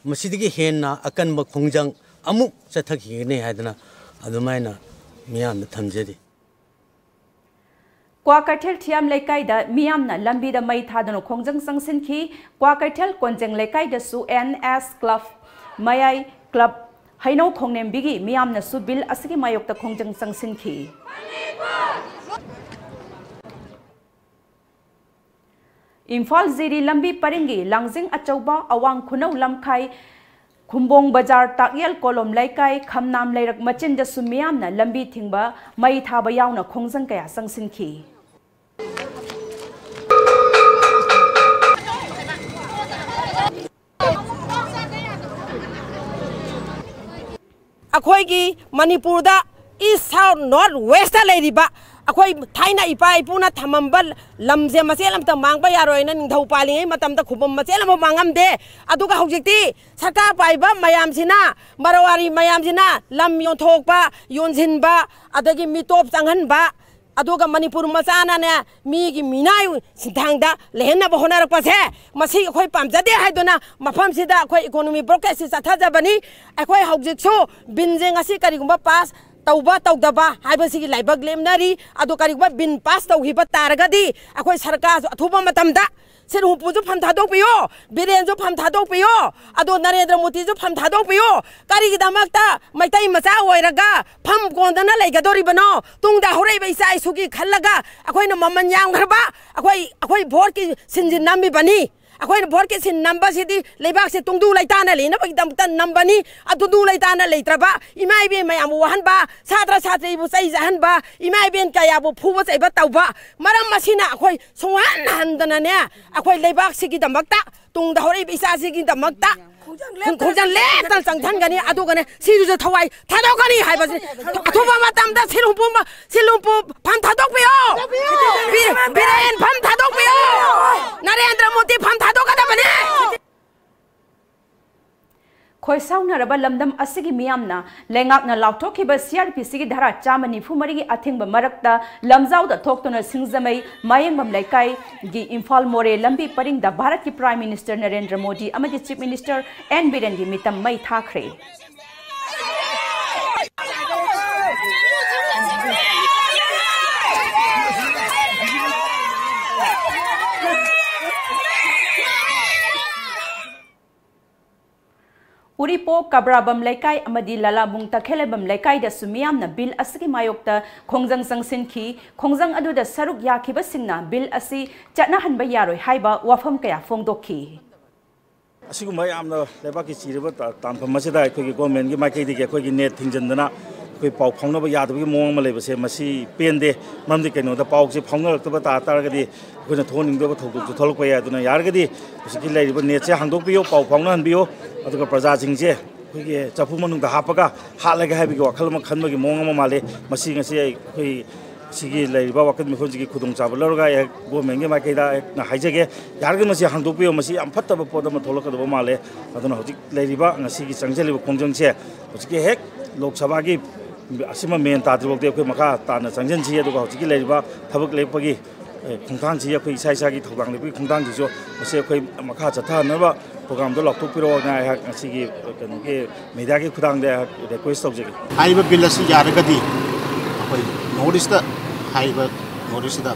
ꯃꯁꯤꯗꯒꯤ ꯍꯦꯟꯅ ꯑꯀꯟꯕ ꯈꯣꯡꯖꯪ ꯑꯃꯨꯛ ꯆꯠꯊꯈꯤꯒꯅꯤ ꯍꯥꯏꯗꯅ ꯑꯗꯨꯃꯥꯏꯅ ꯃꯤꯌꯥꯝꯗ ꯊꯝꯖꯔꯤ꯫ ꯀ꯭ꯋꯥꯀꯩꯊꯦꯜ ꯊꯤꯌꯥꯝ ꯂꯩꯀꯥꯏꯗ ꯃꯤꯌꯥꯝꯅ ꯂꯝꯕꯤꯗ ꯃꯩ ꯊꯥꯗꯨꯅ ꯈꯣꯡꯖꯪ ꯆꯪꯁꯤꯟꯈꯤ꯫ ꯀ꯭ꯋꯥꯀꯩꯊꯦꯜ ꯀꯣꯟꯖꯦꯡ ꯂꯩꯀꯥꯏꯗꯁꯨ ꯑꯦꯟ ꯑꯦꯁ ꯀ꯭ꯂꯕ, ꯃꯌꯥꯏ ꯀ꯭ꯂꯕ, ꯍꯩꯅꯧ ꯈꯣꯡꯅꯦꯝꯕꯤꯒꯤ ꯃꯤꯌꯥꯝꯅꯁꯨ ꯕꯤꯜ ꯑꯁꯤꯒꯤ ꯃꯥꯌꯣꯛꯇ ꯈꯣꯡꯖꯪ ꯆꯪꯁꯤꯟꯈꯤ꯫ ꯏꯝꯐꯥꯜ ꯖꯤꯔꯤ ꯂꯝꯕꯤ ꯄꯔꯤꯡꯒꯤ ꯂꯥꯡꯖꯤꯡ ꯑꯆꯧꯕ, ꯑꯋꯥꯡ ꯈꯨꯅꯧ ꯂꯝꯈꯥꯏ, ꯈꯨꯝꯕꯣꯡ ꯕꯖꯥꯔ, ꯇꯥꯛꯌꯦꯜ ꯀꯣꯂꯣꯝ ꯂꯩꯀꯥꯏ, ꯈꯝꯅꯥꯝ ꯂꯩꯔꯛ ꯃꯆꯤꯟꯗꯁꯨ ꯃꯤꯌꯥꯝꯅ ꯂꯝꯕꯤ ꯊꯤꯡꯕ, ꯃꯩ ꯊꯥꯕ ꯌꯥꯎꯅ ꯈꯣꯡꯖꯪ ꯀꯌꯥ ꯆꯪꯁꯤꯟꯈꯤ꯫ ꯑꯩꯈꯣꯏꯒꯤ ꯃꯅꯤꯄꯨꯔꯗ ꯏꯁ, ꯁꯥꯎꯠ, ꯅꯣꯔꯠ, ꯋꯦꯁꯇ ꯂꯩꯔꯤꯕ ꯑꯩꯈꯣꯏ ꯊꯥꯏꯅ ꯏꯄꯥ ꯏꯄꯨꯅ ꯊꯝꯃꯝꯕ ꯂꯝꯁꯦ ꯃꯆꯦꯠ ꯑꯃꯇ ꯃꯥꯡꯕ ꯌꯥꯔꯣꯏꯅ ꯅꯤꯡꯊꯧ ꯄꯥꯜꯂꯤꯉꯩ ꯃꯇꯝꯗ ꯈꯨꯕꯝ ꯃꯆꯦꯠ ꯑꯃ ꯃꯥꯡꯉꯝꯗꯦ꯫ ꯑꯗꯨꯒ ꯍꯧꯖꯤꯛꯇꯤ ꯁꯔꯀꯥꯔ ꯄꯥꯏꯕ ꯃꯌꯥꯝꯁꯤꯅ, ꯃꯔꯋꯥꯔꯤ ꯃꯌꯥꯝꯁꯤꯅ ꯂꯝ ꯌꯣꯟꯊꯣꯛꯄ, ꯌꯣꯟꯁꯤꯟꯕ, ꯑꯗꯒꯤ ꯃꯤꯇꯣꯞ ꯆꯪꯍꯟꯕ, ꯑꯗꯨꯒ ꯃꯅꯤꯄꯨꯔ ꯃꯆꯥꯅꯅꯦ ꯃꯤꯒꯤ ꯃꯤꯅꯥꯏ ꯁꯤꯟꯊꯥꯡꯗ ꯂꯩꯍꯟꯅꯕ ꯍꯣꯠꯅꯔꯛꯄꯁꯦ, ꯃꯁꯤ ꯑꯩꯈꯣꯏ ꯄꯥꯝꯖꯗꯦ ꯍꯥꯏꯗꯨꯅ ꯃꯐꯝꯁꯤꯗ ꯑꯩꯈꯣꯏ ꯏꯀꯣꯅꯣꯃꯤ ꯕ꯭ꯂꯣꯀꯦꯖꯁꯤ ꯆꯠꯊꯖꯕꯅꯤ꯫ ꯑꯩꯈꯣꯏ ꯍꯧꯖꯤꯛꯁꯨ ꯕꯤꯟꯁꯦ ꯉꯁꯤ ꯀꯔꯤꯒꯨꯝꯕ ꯄꯥꯁ ꯇꯧꯕ ꯇꯧꯗꯕ ꯍꯥꯏꯕꯁꯤꯒꯤ ꯂꯥꯏꯕꯛ ꯂꯦꯝꯅꯔꯤ꯫ ꯑꯗꯣ ꯀꯔꯤꯒꯨꯝꯕ ꯕꯤꯟ ꯄꯥꯁ ꯇꯧꯈꯤꯕ ꯇꯥꯔꯒꯗꯤ ꯑꯩꯈꯣꯏ ꯁꯔꯀꯥꯔꯁꯨ ꯑꯊꯨꯕ ꯃꯇꯝꯗ ꯁꯤꯟ ꯍꯨꯝꯄꯨꯁꯨ ꯐꯝ ꯊꯥꯗꯣꯛꯄꯤꯌꯣ, ꯕꯤꯔꯦꯟꯁꯨ ꯐꯝ ꯊꯥꯗꯣꯛꯄꯤꯌꯣ, ꯑꯗꯣ ꯅꯔꯦꯟꯗ꯭ꯔ ꯃꯣꯗꯤꯁꯨ ꯐꯝ ꯊꯥꯗꯣꯛꯄꯤꯌꯣ꯫ ꯀꯔꯤꯒꯤꯗꯃꯛꯇ ꯃꯩꯇꯩ ꯃꯆꯥ ꯑꯣꯏꯔꯒ ꯐꯝ ꯀꯣꯟꯗꯅ ꯂꯩꯒꯗꯧꯔꯤꯕꯅꯣ? ꯇꯨꯡꯗ ꯍꯧꯔꯛꯏꯕ ꯏꯆꯥ ꯏꯁꯨꯒꯤ ꯈꯜꯂꯒ ꯑꯩꯈꯣꯏꯅ ꯃꯃꯜ ꯌꯥꯝꯈ꯭ꯔꯕ ꯑꯩꯈꯣꯏ, ꯑꯩꯈꯣꯏ ꯚꯣꯠꯀꯤ ꯁꯤꯟꯁꯤ ꯅꯝꯃꯤꯕꯅꯤ꯫ ꯑꯩꯈꯣꯏꯅ ꯚꯣꯠꯀꯤ ꯁꯤꯟ ꯅꯝꯕꯁꯤꯗꯤ ꯂꯩꯕꯥꯛꯁꯦ ꯇꯨꯡꯗꯨ ꯂꯩꯇꯥꯅ ꯂꯩꯅꯕꯒꯤꯗꯃꯛꯇ ꯅꯝꯕꯅꯤ꯫ ꯑꯗꯨꯗꯨ ꯂꯩꯇꯥꯅ ꯂꯩꯇ꯭ꯔꯕ ꯏꯃꯥ ꯏꯕꯦꯟ ꯃꯌꯥꯝꯕꯨ ꯋꯥꯍꯟꯕ, ꯁꯥꯇ꯭ꯔ ꯁꯥꯇ꯭ꯔꯤꯕꯨ ꯆꯩ ꯆꯥꯍꯟꯕ, ꯏꯃꯥ ꯏꯕꯦꯟ ꯀꯌꯥꯕꯨ ꯐꯨꯕ ꯆꯩꯕ ꯇꯧꯕ, ꯃꯔꯝ ꯑꯁꯤꯅ ꯑꯩꯈꯣꯏ ꯁꯨꯡꯍꯟ ꯍꯟꯗꯅꯅꯦ, ꯑꯩꯈꯣꯏ ꯂꯩꯕꯥꯛꯁꯤꯒꯤꯗꯃꯛꯇ, ꯇꯨꯡꯗ ꯍꯧꯔꯛꯏꯕ ꯏꯆꯥꯁꯤꯒꯤꯗꯃꯛꯇ ꯈꯣꯡ-, ꯈꯣꯡꯖꯪ ꯂꯦꯞꯇꯅ ꯆꯪꯁꯤꯟꯒꯅꯤ꯫ ꯑꯗꯨꯒꯅꯦ, ꯁꯤꯗꯨꯁꯨ ꯊꯋꯥꯏ ꯊꯥꯗꯣꯛꯀꯅꯤ ꯍꯥꯏꯕꯁꯤ ꯑꯊꯨꯕ ꯃꯇꯝꯗ ꯁꯤꯂꯨꯡꯄꯨ, ꯁꯤꯂꯨꯡꯄꯨ ꯐꯝ ꯊꯥꯗꯣꯛꯄꯤꯌꯣ꯫ ꯕꯤ-, ꯕꯤꯔꯦꯟ ꯐꯝ ꯊꯥꯗꯣꯛꯄꯤꯌꯣ꯫ ꯅꯔꯦꯟꯗ꯭ꯔ ꯃꯣꯗꯤ ꯐꯝ ꯊꯥꯗꯣꯛꯀꯗꯕꯅꯤ꯫ ꯈꯣꯏꯁꯥꯎꯅꯔꯕ ꯂꯝꯗꯝ ꯑꯁꯤꯒꯤ ꯃꯤꯌꯥꯝꯅ ꯂꯩꯉꯥꯛꯅ ꯂꯥꯎꯊꯣꯛꯈꯤꯕ ꯁꯤ ꯑꯥꯔ ꯄꯤ ꯁꯤꯒꯤ ꯙꯥꯔꯥ ꯆꯥꯝꯃ ꯅꯤꯐꯨ ꯃꯔꯤꯒꯤ ꯑꯊꯤꯡꯕ ꯃꯔꯛꯇ ꯂꯝꯖꯥꯎꯗ ꯊꯣꯛꯇꯨꯅ ꯁꯤꯡꯖꯃꯩ ꯃꯥꯌꯦꯡꯕꯝ ꯂꯩꯀꯥꯏꯒꯤ ꯏꯝꯐꯥꯜ ꯃꯣꯔꯦ ꯂꯝꯕꯤ ꯄꯔꯤꯡꯗ ꯚꯥꯔꯠꯀꯤ Prime Minister ꯅꯔꯦꯟꯗ꯭ꯔ ꯃꯣꯗꯤ ꯑꯃꯗꯤ Chief Minister ꯑꯦꯟ ꯕꯤꯔꯦꯟꯒꯤ ꯃꯤꯇꯝ ꯃꯩ ꯊꯥꯈ꯭ꯔꯦ꯫ ꯎꯔꯤꯄꯣꯛ, ꯀꯕ꯭ꯔꯥꯕꯝ ꯂꯩꯀꯥꯏ ꯑꯃꯗꯤ ꯂꯂꯥꯕꯨꯡ ꯇꯈꯦꯂꯩꯕꯝ ꯂꯩꯀꯥꯏꯗꯁꯨ ꯃꯤꯌꯥꯝꯅ ꯕꯤꯜ ꯑꯁꯤꯒꯤ ꯃꯥꯌꯣꯛꯇ ꯈꯣꯡꯖꯪ ꯆꯪꯁꯤꯟꯈꯤ꯫ ꯈꯣꯡꯖꯪ ꯑꯗꯨꯗ ꯁꯔꯨꯛ ꯌꯥꯈꯤꯕꯁꯤꯡꯅ ꯕꯤꯜ ꯑꯁꯤ ꯆꯠꯅꯍꯟꯕ ꯌꯥꯔꯣꯏ ꯍꯥꯏꯕ ꯋꯥꯐꯝ ꯀꯌꯥ ꯐꯣꯡꯗꯣꯛꯈꯤ꯫ ꯑꯁꯤꯒꯨꯝꯕ ꯌꯥꯝꯅ ꯂꯩꯕꯥꯛꯀꯤ ꯆꯤꯔꯕ ꯇ-, ꯇꯥꯟꯐꯝ ꯑꯁꯤꯗ ꯑꯩꯈꯣꯏꯒꯤ government ꯀꯤ ꯃꯥꯏꯀꯩꯗꯒꯤ ꯑꯩꯈꯣꯏꯒꯤ net ꯊꯤꯡꯖꯤꯟꯗꯅ ꯑꯩꯈꯣꯏ ꯄꯥꯎ ꯐꯥꯎꯅꯕ ꯌꯥꯗꯕꯒꯤ ꯃꯑꯣꯡ ꯑꯃ ꯂꯩꯕꯁꯦ, ꯃꯁꯤ ꯄꯦꯟꯗꯦ꯫ ꯃꯔꯝꯗꯤ ꯀꯩꯅꯣꯗ, ꯄꯥꯎꯁꯦ ꯐꯥꯎꯅꯔꯛꯇꯕ ꯇꯥ ꯇꯥꯔꯒꯗꯤ ꯑꯩꯈꯣꯏꯅ ꯊꯣꯛꯍꯟꯅꯤꯡꯗꯕ ꯊꯧꯗꯣꯛꯁꯨ ꯊꯣꯛꯂꯛꯄ ꯌꯥꯏ꯫ ꯑꯗꯨꯅ ꯌꯥꯔꯒꯗꯤ ꯍꯧꯖꯤꯛꯀꯤ ꯂꯩꯔꯤꯕ net ꯁꯦ ꯍꯥꯡꯗꯣꯛꯄꯤꯌꯨ, ꯄꯥꯎ ꯐꯥꯎꯅꯍꯟꯕꯤꯌꯨ꯫ ꯑꯗꯨꯒ ꯄ꯭ꯔꯖꯥꯁꯤꯡꯁꯦ ꯑꯩꯈꯣꯏꯒꯤ ꯆꯐꯨ ꯃꯅꯨꯡꯗ ꯍꯥꯞꯄꯒ ꯍꯥꯠꯂꯒꯦ ꯍꯥꯏꯕꯒꯤ ꯋꯥꯈꯜ ꯑꯃ ꯈꯟꯕꯒꯤ ꯃꯑꯣꯡ ꯑꯃ ꯃꯥꯜꯂꯤ꯫ ꯃꯁꯤ ꯉꯁꯤ ꯑꯩꯈꯣꯏ ꯁꯤꯒꯤ ꯂꯩꯔꯤꯕ ꯋꯥꯀꯠ ꯃꯤꯐꯝꯁꯤꯒꯤ ꯈꯨꯗꯣꯡꯆꯥꯕ ꯂꯧꯔꯒ ꯑꯩꯍꯥꯛ government ꯀꯤ ꯃꯥꯏꯀꯩꯗ ꯑꯩꯍꯥꯛꯅ ꯍꯥꯏꯖꯒꯦ, ꯌꯥꯔꯒꯗꯤ ꯃꯁꯤ ꯍꯥꯡꯗꯣꯛꯄꯤꯌꯨ꯫ ꯃꯁꯤ ꯌꯥꯝ ꯐꯠꯇꯕ ꯄꯣꯠ ꯑꯃ ꯊꯣꯛꯂꯛꯀꯗꯕ ꯃꯥꯜꯂꯦ꯫ ꯑꯗꯨꯅ ꯍꯧꯖꯤꯛ ꯂꯩꯔꯤꯕ ꯉꯁꯤꯒꯤ ꯆꯪꯁꯤꯜꯂꯤꯕ ꯈꯣꯡꯖꯪꯁꯦ, ꯍꯧꯖꯤꯛꯀꯤ ꯍꯦꯛ ꯂꯣꯛ ꯁꯚꯥꯒꯤ ꯑꯁꯤꯃ ꯃꯦꯟ ꯇꯥꯗ꯭ꯔꯤꯐꯥꯎꯗꯤ ꯑꯩꯈꯣꯏ ꯃꯈꯥ ꯇꯥꯅ ꯆꯪꯁꯤꯟꯁꯤ꯫ ꯑꯗꯨꯒ ꯍꯧꯖꯤꯛꯀꯤ ꯂꯩꯔꯤꯕ ꯊꯕꯛ ꯂꯦꯞꯄꯒꯤ, ꯑꯦ, ꯈꯣꯡꯊꯥꯡꯁꯤ, ꯑꯩꯈꯣꯏ ꯏꯁꯥ ꯏꯁꯥꯒꯤ ꯊꯧꯗꯥꯡ ꯂꯦꯞꯄꯒꯤ ꯈꯣꯡꯊꯥꯡꯁꯤꯁꯨ ꯃꯁꯤ ꯑꯩꯈꯣꯏ ꯃꯈꯥ ꯆꯠꯊꯍꯟꯅꯕ program ꯗꯣ ꯂꯥꯎꯊꯣꯛꯄꯤꯔꯛꯑꯣꯅ ꯑꯩꯍꯥꯛ ꯉꯁꯤꯒꯤ ꯀꯩꯅꯣꯒꯤ media ꯒꯤ ꯈꯨꯠꯊꯥꯡꯗ ꯑꯩꯍꯥꯛ request ꯇꯧꯖꯒꯦ꯫ ꯍꯥꯏꯔꯤꯕ ꯕꯤꯜ ꯑꯁꯤ ꯌꯥꯔꯒꯗꯤ ꯑꯩꯈꯣꯏ North East ꯇ ꯍꯥꯏꯔꯤꯕ North East ꯁꯤꯗ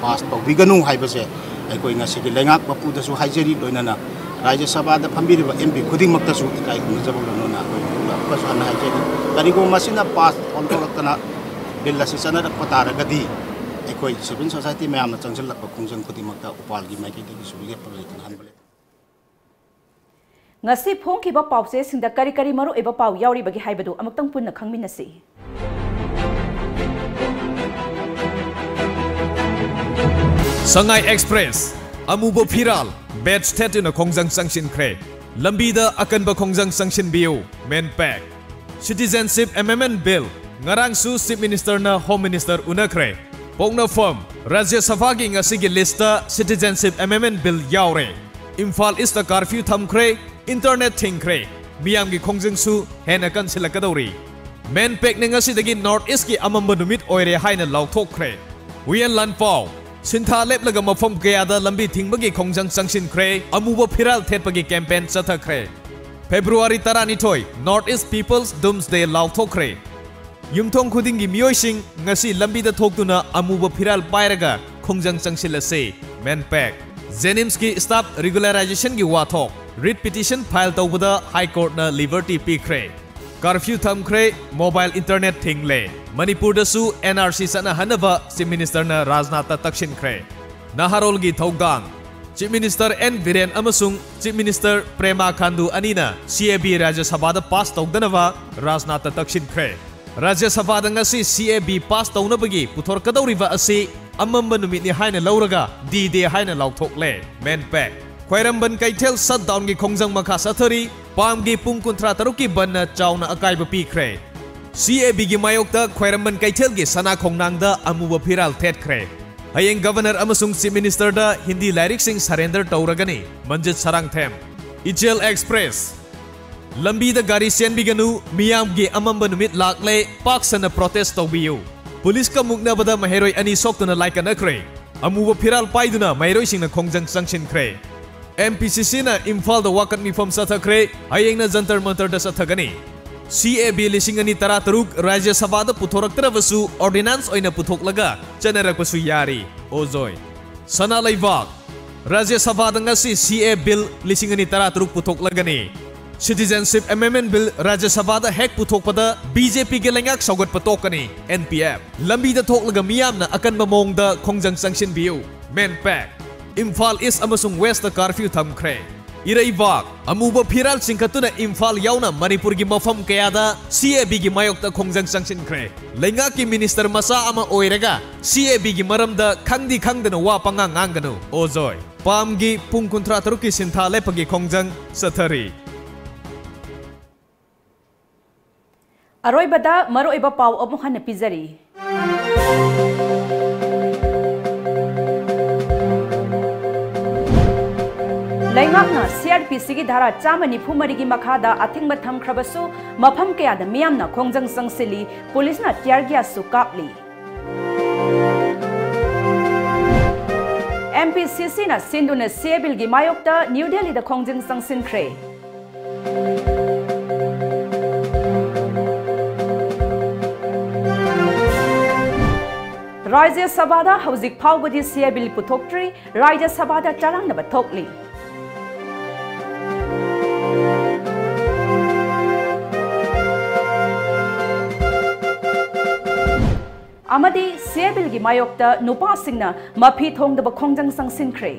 pass ꯇꯧꯕꯤꯒꯅꯨ ꯍꯥꯏꯕꯁꯦ ꯑꯩꯈꯣꯏ ꯉꯁꯤꯒꯤ ꯂꯩꯉꯥꯛ ꯃꯄꯨꯗꯁꯨ ꯍꯥꯏꯖꯔꯤ, ꯂꯣꯏꯅꯅ ꯔꯥꯖ꯭ꯌ ꯁꯚꯥꯗ ꯐꯝꯕꯤꯔꯤꯕ M P ꯈꯨꯗꯤꯡꯃꯛꯇꯁꯨ ꯏꯀꯥꯏ ꯈꯨꯝꯅꯖꯕ ꯂꯣꯏꯅꯅ ꯑꯩꯈꯣꯏ ꯑꯃꯨꯛꯀꯁꯨ ꯍꯟꯅ ꯍꯥꯏꯖꯔꯤ, ꯀꯔꯤꯒꯨꯝꯕ ꯃꯁꯤꯅ pass ꯑꯣꯟꯊꯣꯔꯛꯇꯅ ꯕꯤꯜ ꯑꯁꯤ ꯆꯠꯅꯔꯛꯄ ꯇꯥꯔꯒꯗꯤ ꯑꯩꯈꯣꯏ civil society ꯃꯌꯥꯝꯅ ꯆꯪꯁꯤꯜꯂꯛꯄ ꯈꯣꯡꯖꯪ ꯈꯨꯗꯤꯡꯃꯛꯇ ꯎꯄꯥꯜꯒꯤ ꯃꯥꯏꯀꯩꯗꯒꯤꯁꯨ ꯂꯦꯞꯄ ꯂꯩꯇꯅ ꯍꯟꯕ ꯂꯩꯇꯦ꯫ ꯉꯁꯤ ꯐꯣꯡꯈꯤꯕ ꯄꯥꯎꯆꯦꯁꯤꯡꯗ ꯀꯔꯤ ꯀꯔꯤ ꯃꯔꯨꯑꯣꯏꯕ ꯄꯥꯎ ꯌꯥꯎꯔꯤꯕꯒꯦ ꯍꯥꯏꯕꯗꯨ ꯑꯃꯨꯛꯇꯪ ꯄꯨꯟꯅ ꯈꯪꯃꯤꯟꯅꯁꯤ꯫ ꯁꯉꯥꯏ ꯑꯦꯛꯁꯄ꯭ꯔꯦꯁ, ꯑꯃꯨꯕ ꯐꯤꯔꯥꯜ ꯕꯦꯠꯁ ꯊꯦꯠꯇꯨꯅ ꯈꯣꯡꯖꯪ ꯆꯪꯁꯤꯟꯈ꯭ꯔꯦ꯫ ꯂꯝꯕꯤꯗ ꯑꯀꯟꯕ ꯈꯣꯡꯖꯪ ꯆꯪꯁꯤꯟꯕꯤꯌꯨ꯫ ꯃꯦꯟꯄꯦꯛ꯫ Citizenship Amendment Bill, ꯉꯔꯥꯡꯁꯨ Chief Minister ꯅ Home Minister ꯎꯅꯈ꯭ꯔꯦ꯫ ꯄꯣꯛꯅꯐꯝ, ꯔꯥꯖ꯭ꯌ ꯁꯚꯥꯒꯤ ꯉꯁꯤꯒꯤ ꯂꯤꯁꯇ Citizenship Amendment Bill ꯌꯥꯎꯔꯦ꯫ ꯏꯝꯐꯥꯜ ꯏꯁꯇ ꯀꯥꯔꯐ꯭ꯌꯨ ꯊꯝꯈ꯭ꯔꯦ, ꯏꯟꯇꯔꯅꯦꯠ ꯊꯤꯡꯈ꯭ꯔꯦ, ꯃꯤꯌꯥꯝꯒꯤ ꯈꯣꯡꯖꯪꯁꯨ ꯍꯦꯟꯅ ꯀꯟꯁꯤꯜꯂꯛꯀꯗꯧꯔꯤ꯫ ꯃꯦꯟꯄꯦꯛꯅ ꯉꯁꯤꯗꯒꯤ ꯅꯣꯔꯠ ꯏꯁꯀꯤ ꯑꯃꯝꯕ ꯅꯨꯃꯤꯠ ꯑꯣꯏꯔꯦ ꯍꯥꯏꯅ ꯂꯥꯎꯊꯣꯛꯈ꯭ꯔꯦ꯫ ꯍꯨꯏꯌꯦꯟ ꯂꯥꯟꯄꯥꯎ, ꯁꯤꯟꯊꯥ ꯂꯦꯞꯂꯒ ꯃꯐꯝ ꯀꯌꯥꯗ ꯂꯝꯕꯤ ꯊꯤꯡꯕꯒꯤ ꯈꯣꯡꯖꯪ ꯆꯪꯁꯤꯟꯈ꯭ꯔꯦ, ꯑꯃꯨꯕ ꯐꯤꯔꯥꯜ ꯊꯦꯠꯄꯒꯤ ꯀꯦꯝꯄꯦꯟ ꯆꯠꯊꯈ꯭ꯔꯦ꯫ ꯐꯦꯕ꯭ꯔꯨꯋꯥꯔꯤ ꯇꯔꯥꯅꯤꯊꯣꯏ, North East People's Doomsday ꯂꯥꯎꯊꯣꯛꯈ꯭ꯔꯦ꯫ ꯌꯨꯝꯊꯣꯡ ꯈꯨꯗꯤꯡꯒꯤ ꯃꯤꯑꯣꯏꯁꯤꯡ ꯉꯁꯤ ꯂꯝꯕꯤꯗ ꯊꯣꯛꯇꯨꯅ ꯑꯃꯨꯕ ꯐꯤꯔꯥꯜ ꯄꯥꯏꯔꯒ ꯈꯣꯡꯖꯪ ꯆꯪꯁꯤꯜꯂꯁꯤ꯫ ꯃꯦꯟꯄꯦꯛ꯫ ꯖꯦꯅꯤꯝꯁꯀꯤ staff regularization ꯒꯤ ꯋꯥꯊꯣꯛ, writ petition file ꯇꯧꯕꯗ High Court ꯅ liberty ꯄꯤꯈ꯭ꯔꯦ꯫ ꯀꯥꯔꯐ꯭ꯌꯨ ꯊꯝꯈ꯭ꯔꯦ, ꯃꯣꯕꯥꯏꯜ ꯏꯟꯇꯔꯅꯦꯠ ꯊꯤꯡꯂꯦ꯫ ꯃꯅꯤꯄꯨꯔꯗꯁꯨ N R C ꯆꯠꯅꯍꯟꯅꯕ Chief Minister ꯅ ꯔꯥꯖꯅꯥꯊꯇ ꯇꯛꯁꯤꯟꯈ꯭ꯔꯦ꯫ ꯅꯍꯥꯔꯣꯜꯒꯤ ꯊꯧꯗꯥꯡ꯫ Chief Minister N ꯕꯤꯔꯦꯟ ꯑꯃꯁꯨꯡ Chief Minister ꯄ꯭ꯔꯦꯃꯥ ꯈꯥꯟꯗꯨ ꯑꯅꯤꯅ C A B ꯔꯥꯖ꯭ꯌ ꯁꯚꯥꯗ ꯄꯥꯁ ꯇꯧꯗꯅꯕ ꯔꯥꯖꯅꯥꯊꯇ ꯇꯛꯁꯤꯟꯈ꯭ꯔꯦ꯫ ꯔꯥꯖ꯭ꯌ ꯁꯚꯥꯗ ꯉꯁꯤ C A B ꯄꯥꯁ ꯇꯧꯅꯕꯒꯤ ꯄꯨꯊꯣꯔꯛꯀꯗꯧꯔꯤꯕ ꯑꯁꯤ ꯑꯃꯝꯕ ꯅꯨꯃꯤꯠꯅꯤ ꯍꯥꯏꯅ ꯂꯧꯔꯒ D Day ꯍꯥꯏꯅ ꯂꯥꯎꯊꯣꯛꯂꯦ꯫ ꯃꯦꯟꯄꯦꯛ꯫ ꯈ꯭ꯋꯥꯏꯔꯝꯕꯟ ꯀꯩꯊꯦꯜ shutdown ꯒꯤ ꯈꯣꯡꯖꯪ ꯃꯈꯥ ꯆꯠꯊꯔꯤ꯫ ꯄꯥꯝꯒꯤ ꯄꯨꯡ ꯀꯨꯟꯊ꯭ꯔꯥ ꯇꯔꯨꯛꯀꯤ ꯕꯟꯅ ꯆꯥꯎꯅ ꯑꯀꯥꯏꯕ ꯄꯤꯈ꯭ꯔꯦ꯫ C A B ꯒꯤ ꯃꯥꯌꯣꯛꯇ ꯈ꯭ꯋꯥꯏꯔꯝꯕꯟ ꯀꯩꯊꯦꯜꯒꯤ ꯁꯅꯥ ꯈꯣꯡꯅꯥꯡꯗ ꯑꯃꯨꯕ ꯐꯤꯔꯥꯜ ꯊꯦꯠꯈ꯭ꯔꯦ꯫ ꯍꯌꯦꯡ Governor ꯑꯃꯁꯨꯡ Chief Minister ꯗ ꯍꯤꯟꯗꯤ ꯂꯥꯏꯔꯤꯛꯁꯤꯡ surrender ꯇꯧꯔꯒꯅꯤ꯫ ꯃꯟꯖꯤꯠ ꯁꯔꯥꯡꯊꯦꯝ꯫ ꯏꯆꯦꯜ Express꯫ ꯂꯝꯕꯤꯗ ꯒꯥꯔꯤ ꯆꯦꯟꯕꯤꯒꯅꯨ, ꯃꯤꯌꯥꯝꯒꯤ ꯑꯃꯝꯕ ꯅꯨꯃꯤꯠ ꯂꯥꯛꯂꯦ, ꯄꯥꯛ ꯁꯟꯅ protest ꯇꯧꯕꯤꯌꯨ꯫ ꯄꯨꯂꯤꯁꯀ ꯃꯨꯛꯅꯕꯗ ꯃꯍꯩꯔꯣꯏ ꯑꯅꯤ ꯁꯣꯛꯇꯨꯅ ꯂꯥꯏꯀꯠꯅꯈ꯭ꯔꯦ꯫ ꯑꯃꯨꯕ ꯐꯤꯔꯥꯜ ꯄꯥꯏꯗꯨꯅ ꯃꯍꯩꯔꯣꯏꯁꯤꯡꯅ ꯈꯣꯡꯖꯪ ꯆꯪꯁꯤꯟꯈ꯭ꯔꯦ꯫ M P C C ꯅ ꯏꯝꯐꯥꯜꯗ ꯋꯥꯀꯠ ꯃꯤꯐꯝ ꯆꯠꯊꯈ꯭ꯔꯦ, ꯍꯌꯦꯡꯅ ꯖꯟꯇꯔ ꯃꯟꯇꯔꯗ ꯆꯠꯊꯒꯅꯤ꯫ C A B ꯂꯤꯁꯤꯡ ꯑꯅꯤ ꯇꯔꯥꯇꯔꯨꯛ ꯔꯥꯖ꯭ꯌ ꯁꯚꯥꯗ ꯄꯨꯊꯣꯔꯛꯇ꯭ꯔꯕꯁꯨ ordinance ꯑꯣꯏꯅ ꯄꯨꯊꯣꯛꯂꯒ ꯆꯠꯅꯔꯛꯄꯁꯨ ꯌꯥꯔꯤ꯫ ꯑꯣꯖꯣꯏ꯫ ꯁꯅꯥ ꯂꯩꯕꯥꯛ꯫ ꯔꯥꯖ꯭ꯌ ꯁꯚꯥꯗ ꯉꯁꯤ C A Bill ꯂꯤꯁꯤꯡ ꯑꯅꯤ ꯇꯔꯥꯇꯔꯨꯛ ꯄꯨꯊꯣꯛꯂꯒꯅꯤ꯫ Citizenship Amendment Bill ꯔꯥꯖ꯭ꯌ ꯁꯚꯥꯗ ꯍꯦꯛ ꯄꯨꯊꯣꯛꯄꯗ ꯕꯤ ꯖꯦ ꯄꯤꯒꯤ ꯂꯩꯉꯥꯛ ꯁꯧꯒꯠꯄ ꯇꯣꯛꯀꯅꯤ꯫ N P F. ꯂꯝꯕꯤꯗ ꯊꯣꯛꯂꯒ ꯃꯤꯌꯥꯝꯅ ꯑꯀꯟꯕ ꯃꯑꯣꯡꯗ ꯈꯣꯡꯖꯪ ꯆꯪꯁꯤꯟꯕꯤꯌꯨ꯫ ꯃꯦꯟ ꯄꯦꯛ꯫ ꯏꯝꯐꯥꯜ ꯏꯁ꯭ꯠ ꯑꯃꯁꯨꯡ ꯋꯦꯁ꯭ꯠꯇ ꯀꯥꯔꯐ꯭ꯌꯨ ꯊꯝꯈ꯭ꯔꯦ꯫ ꯏꯔꯩꯕꯥꯛ꯫ ꯑꯃꯨꯕ ꯐꯤꯔꯥꯜ ꯆꯤꯡꯈꯠꯇꯨꯅ ꯏꯝꯐꯥꯜ ꯌꯥꯎꯅ ꯃꯅꯤꯄꯨꯔꯒꯤ ꯃꯐꯝ ꯀꯌꯥꯗ ꯁꯤ ꯑꯦ ꯕꯤꯒꯤ ꯃꯥꯌꯣꯛꯇ ꯈꯣꯡꯖꯪ ꯆꯪꯁꯤꯟꯈ꯭ꯔꯦ꯫ ꯂꯩꯉꯥꯛꯀꯤ ꯃꯤꯅꯤꯁ꯭ꯇꯔ ꯃꯆꯥ ꯑꯃ ꯑꯣꯏꯔꯒ ꯁꯤ ꯑꯦ ꯕꯤꯒꯤ ꯃꯔꯝꯗ ꯈꯪꯗꯤ ꯈꯪꯗꯅ ꯋꯥ ꯄꯉꯥꯡ ꯉꯥꯡꯒꯅꯨ꯫ ꯑꯣꯖꯣꯏ꯫ ꯄꯥꯝꯒꯤ ꯄꯨꯡ ꯀꯨꯟꯊ꯭ꯔꯥ ꯇꯔꯨꯛꯀꯤ ꯁꯤꯟꯊꯥ ꯂꯦꯞꯄꯒꯤ ꯈꯣꯡꯖꯪ ꯆꯠꯊꯔꯤ꯫ ꯑꯔꯣꯏꯕꯗ ꯃꯔꯨꯑꯣꯏꯕ ꯄꯥꯎ ꯑꯃꯨꯛ ꯍꯟꯅ ꯄꯤꯖꯔꯤ꯫ ꯂꯩꯉꯥꯛꯅ ꯁꯤ ꯑꯥꯔ ꯄꯤ ꯁꯤꯒꯤ ꯙꯥꯔꯥ ꯆꯥꯝꯃ ꯅꯤꯐꯨ ꯃꯔꯤꯒꯤ ꯃꯈꯥꯗ ꯑꯊꯤꯡꯕ ꯊꯝꯈ꯭ꯔꯕꯁꯨ, ꯃꯐꯝ ꯀꯌꯥꯗ ꯃꯤꯌꯥꯝꯅ ꯈꯣꯡꯖꯪ ꯆꯪꯁꯤꯜꯂꯤ, ꯄꯨꯂꯤꯁꯅ tear gasꯁꯨ ꯀꯥꯞꯂꯤ꯫ ꯑꯦꯝ ꯄꯤ ꯁꯤ ꯁꯤꯅ ꯁꯤꯟꯗꯨꯅ ꯁꯤ ꯑꯦ ꯕꯤꯜꯒꯤ ꯃꯥꯌꯣꯛꯇ ꯅ꯭ꯌꯨ ꯗꯦꯜꯂꯤꯗ ꯈꯣꯡꯖꯪ ꯆꯪꯁꯤꯟꯈ꯭ꯔꯦ꯫ ꯔꯥꯖ꯭ꯌ ꯁꯚꯥꯗ ꯍꯧꯖꯤꯛ ꯐꯥꯎꯕꯗꯤ ꯁꯤ ꯑꯦ ꯕꯤꯜ ꯄꯨꯊꯣꯛꯇ꯭ꯔꯤ꯫ ꯔꯥꯖ꯭ꯌ ꯁꯚꯥꯗ ꯆꯔꯥꯡꯅꯕ ꯊꯣꯛꯂꯤ꯫ ꯑꯃꯗꯤ ꯁꯤ ꯑꯦ ꯕꯤꯜꯒꯤ ꯃꯥꯌꯣꯛꯇ ꯅꯨꯄꯥꯁꯤꯡꯅ ꯃꯐꯤ ꯊꯣꯡꯗꯕ ꯈꯣꯡꯖꯪ ꯆꯪꯁꯤꯟꯈ꯭ꯔꯦ꯫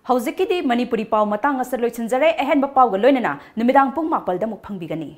ꯍꯧꯖꯤꯛꯀꯤꯗꯤ ꯃꯅꯤꯄꯨꯔꯤ ꯄꯥꯎ ꯃꯇꯥꯡ ꯑꯁꯤꯗ ꯂꯣꯏꯁꯤꯟꯖꯔꯦ꯫ ꯑꯍꯦꯟꯕ ꯄꯥꯎꯒ ꯂꯣꯏꯅꯅ ꯅꯨꯃꯤꯗꯥꯡ ꯄꯨꯡ ꯃꯥꯄꯜꯗ ꯑꯃꯨꯛ ꯐꯪꯕꯤꯒꯅꯤ꯫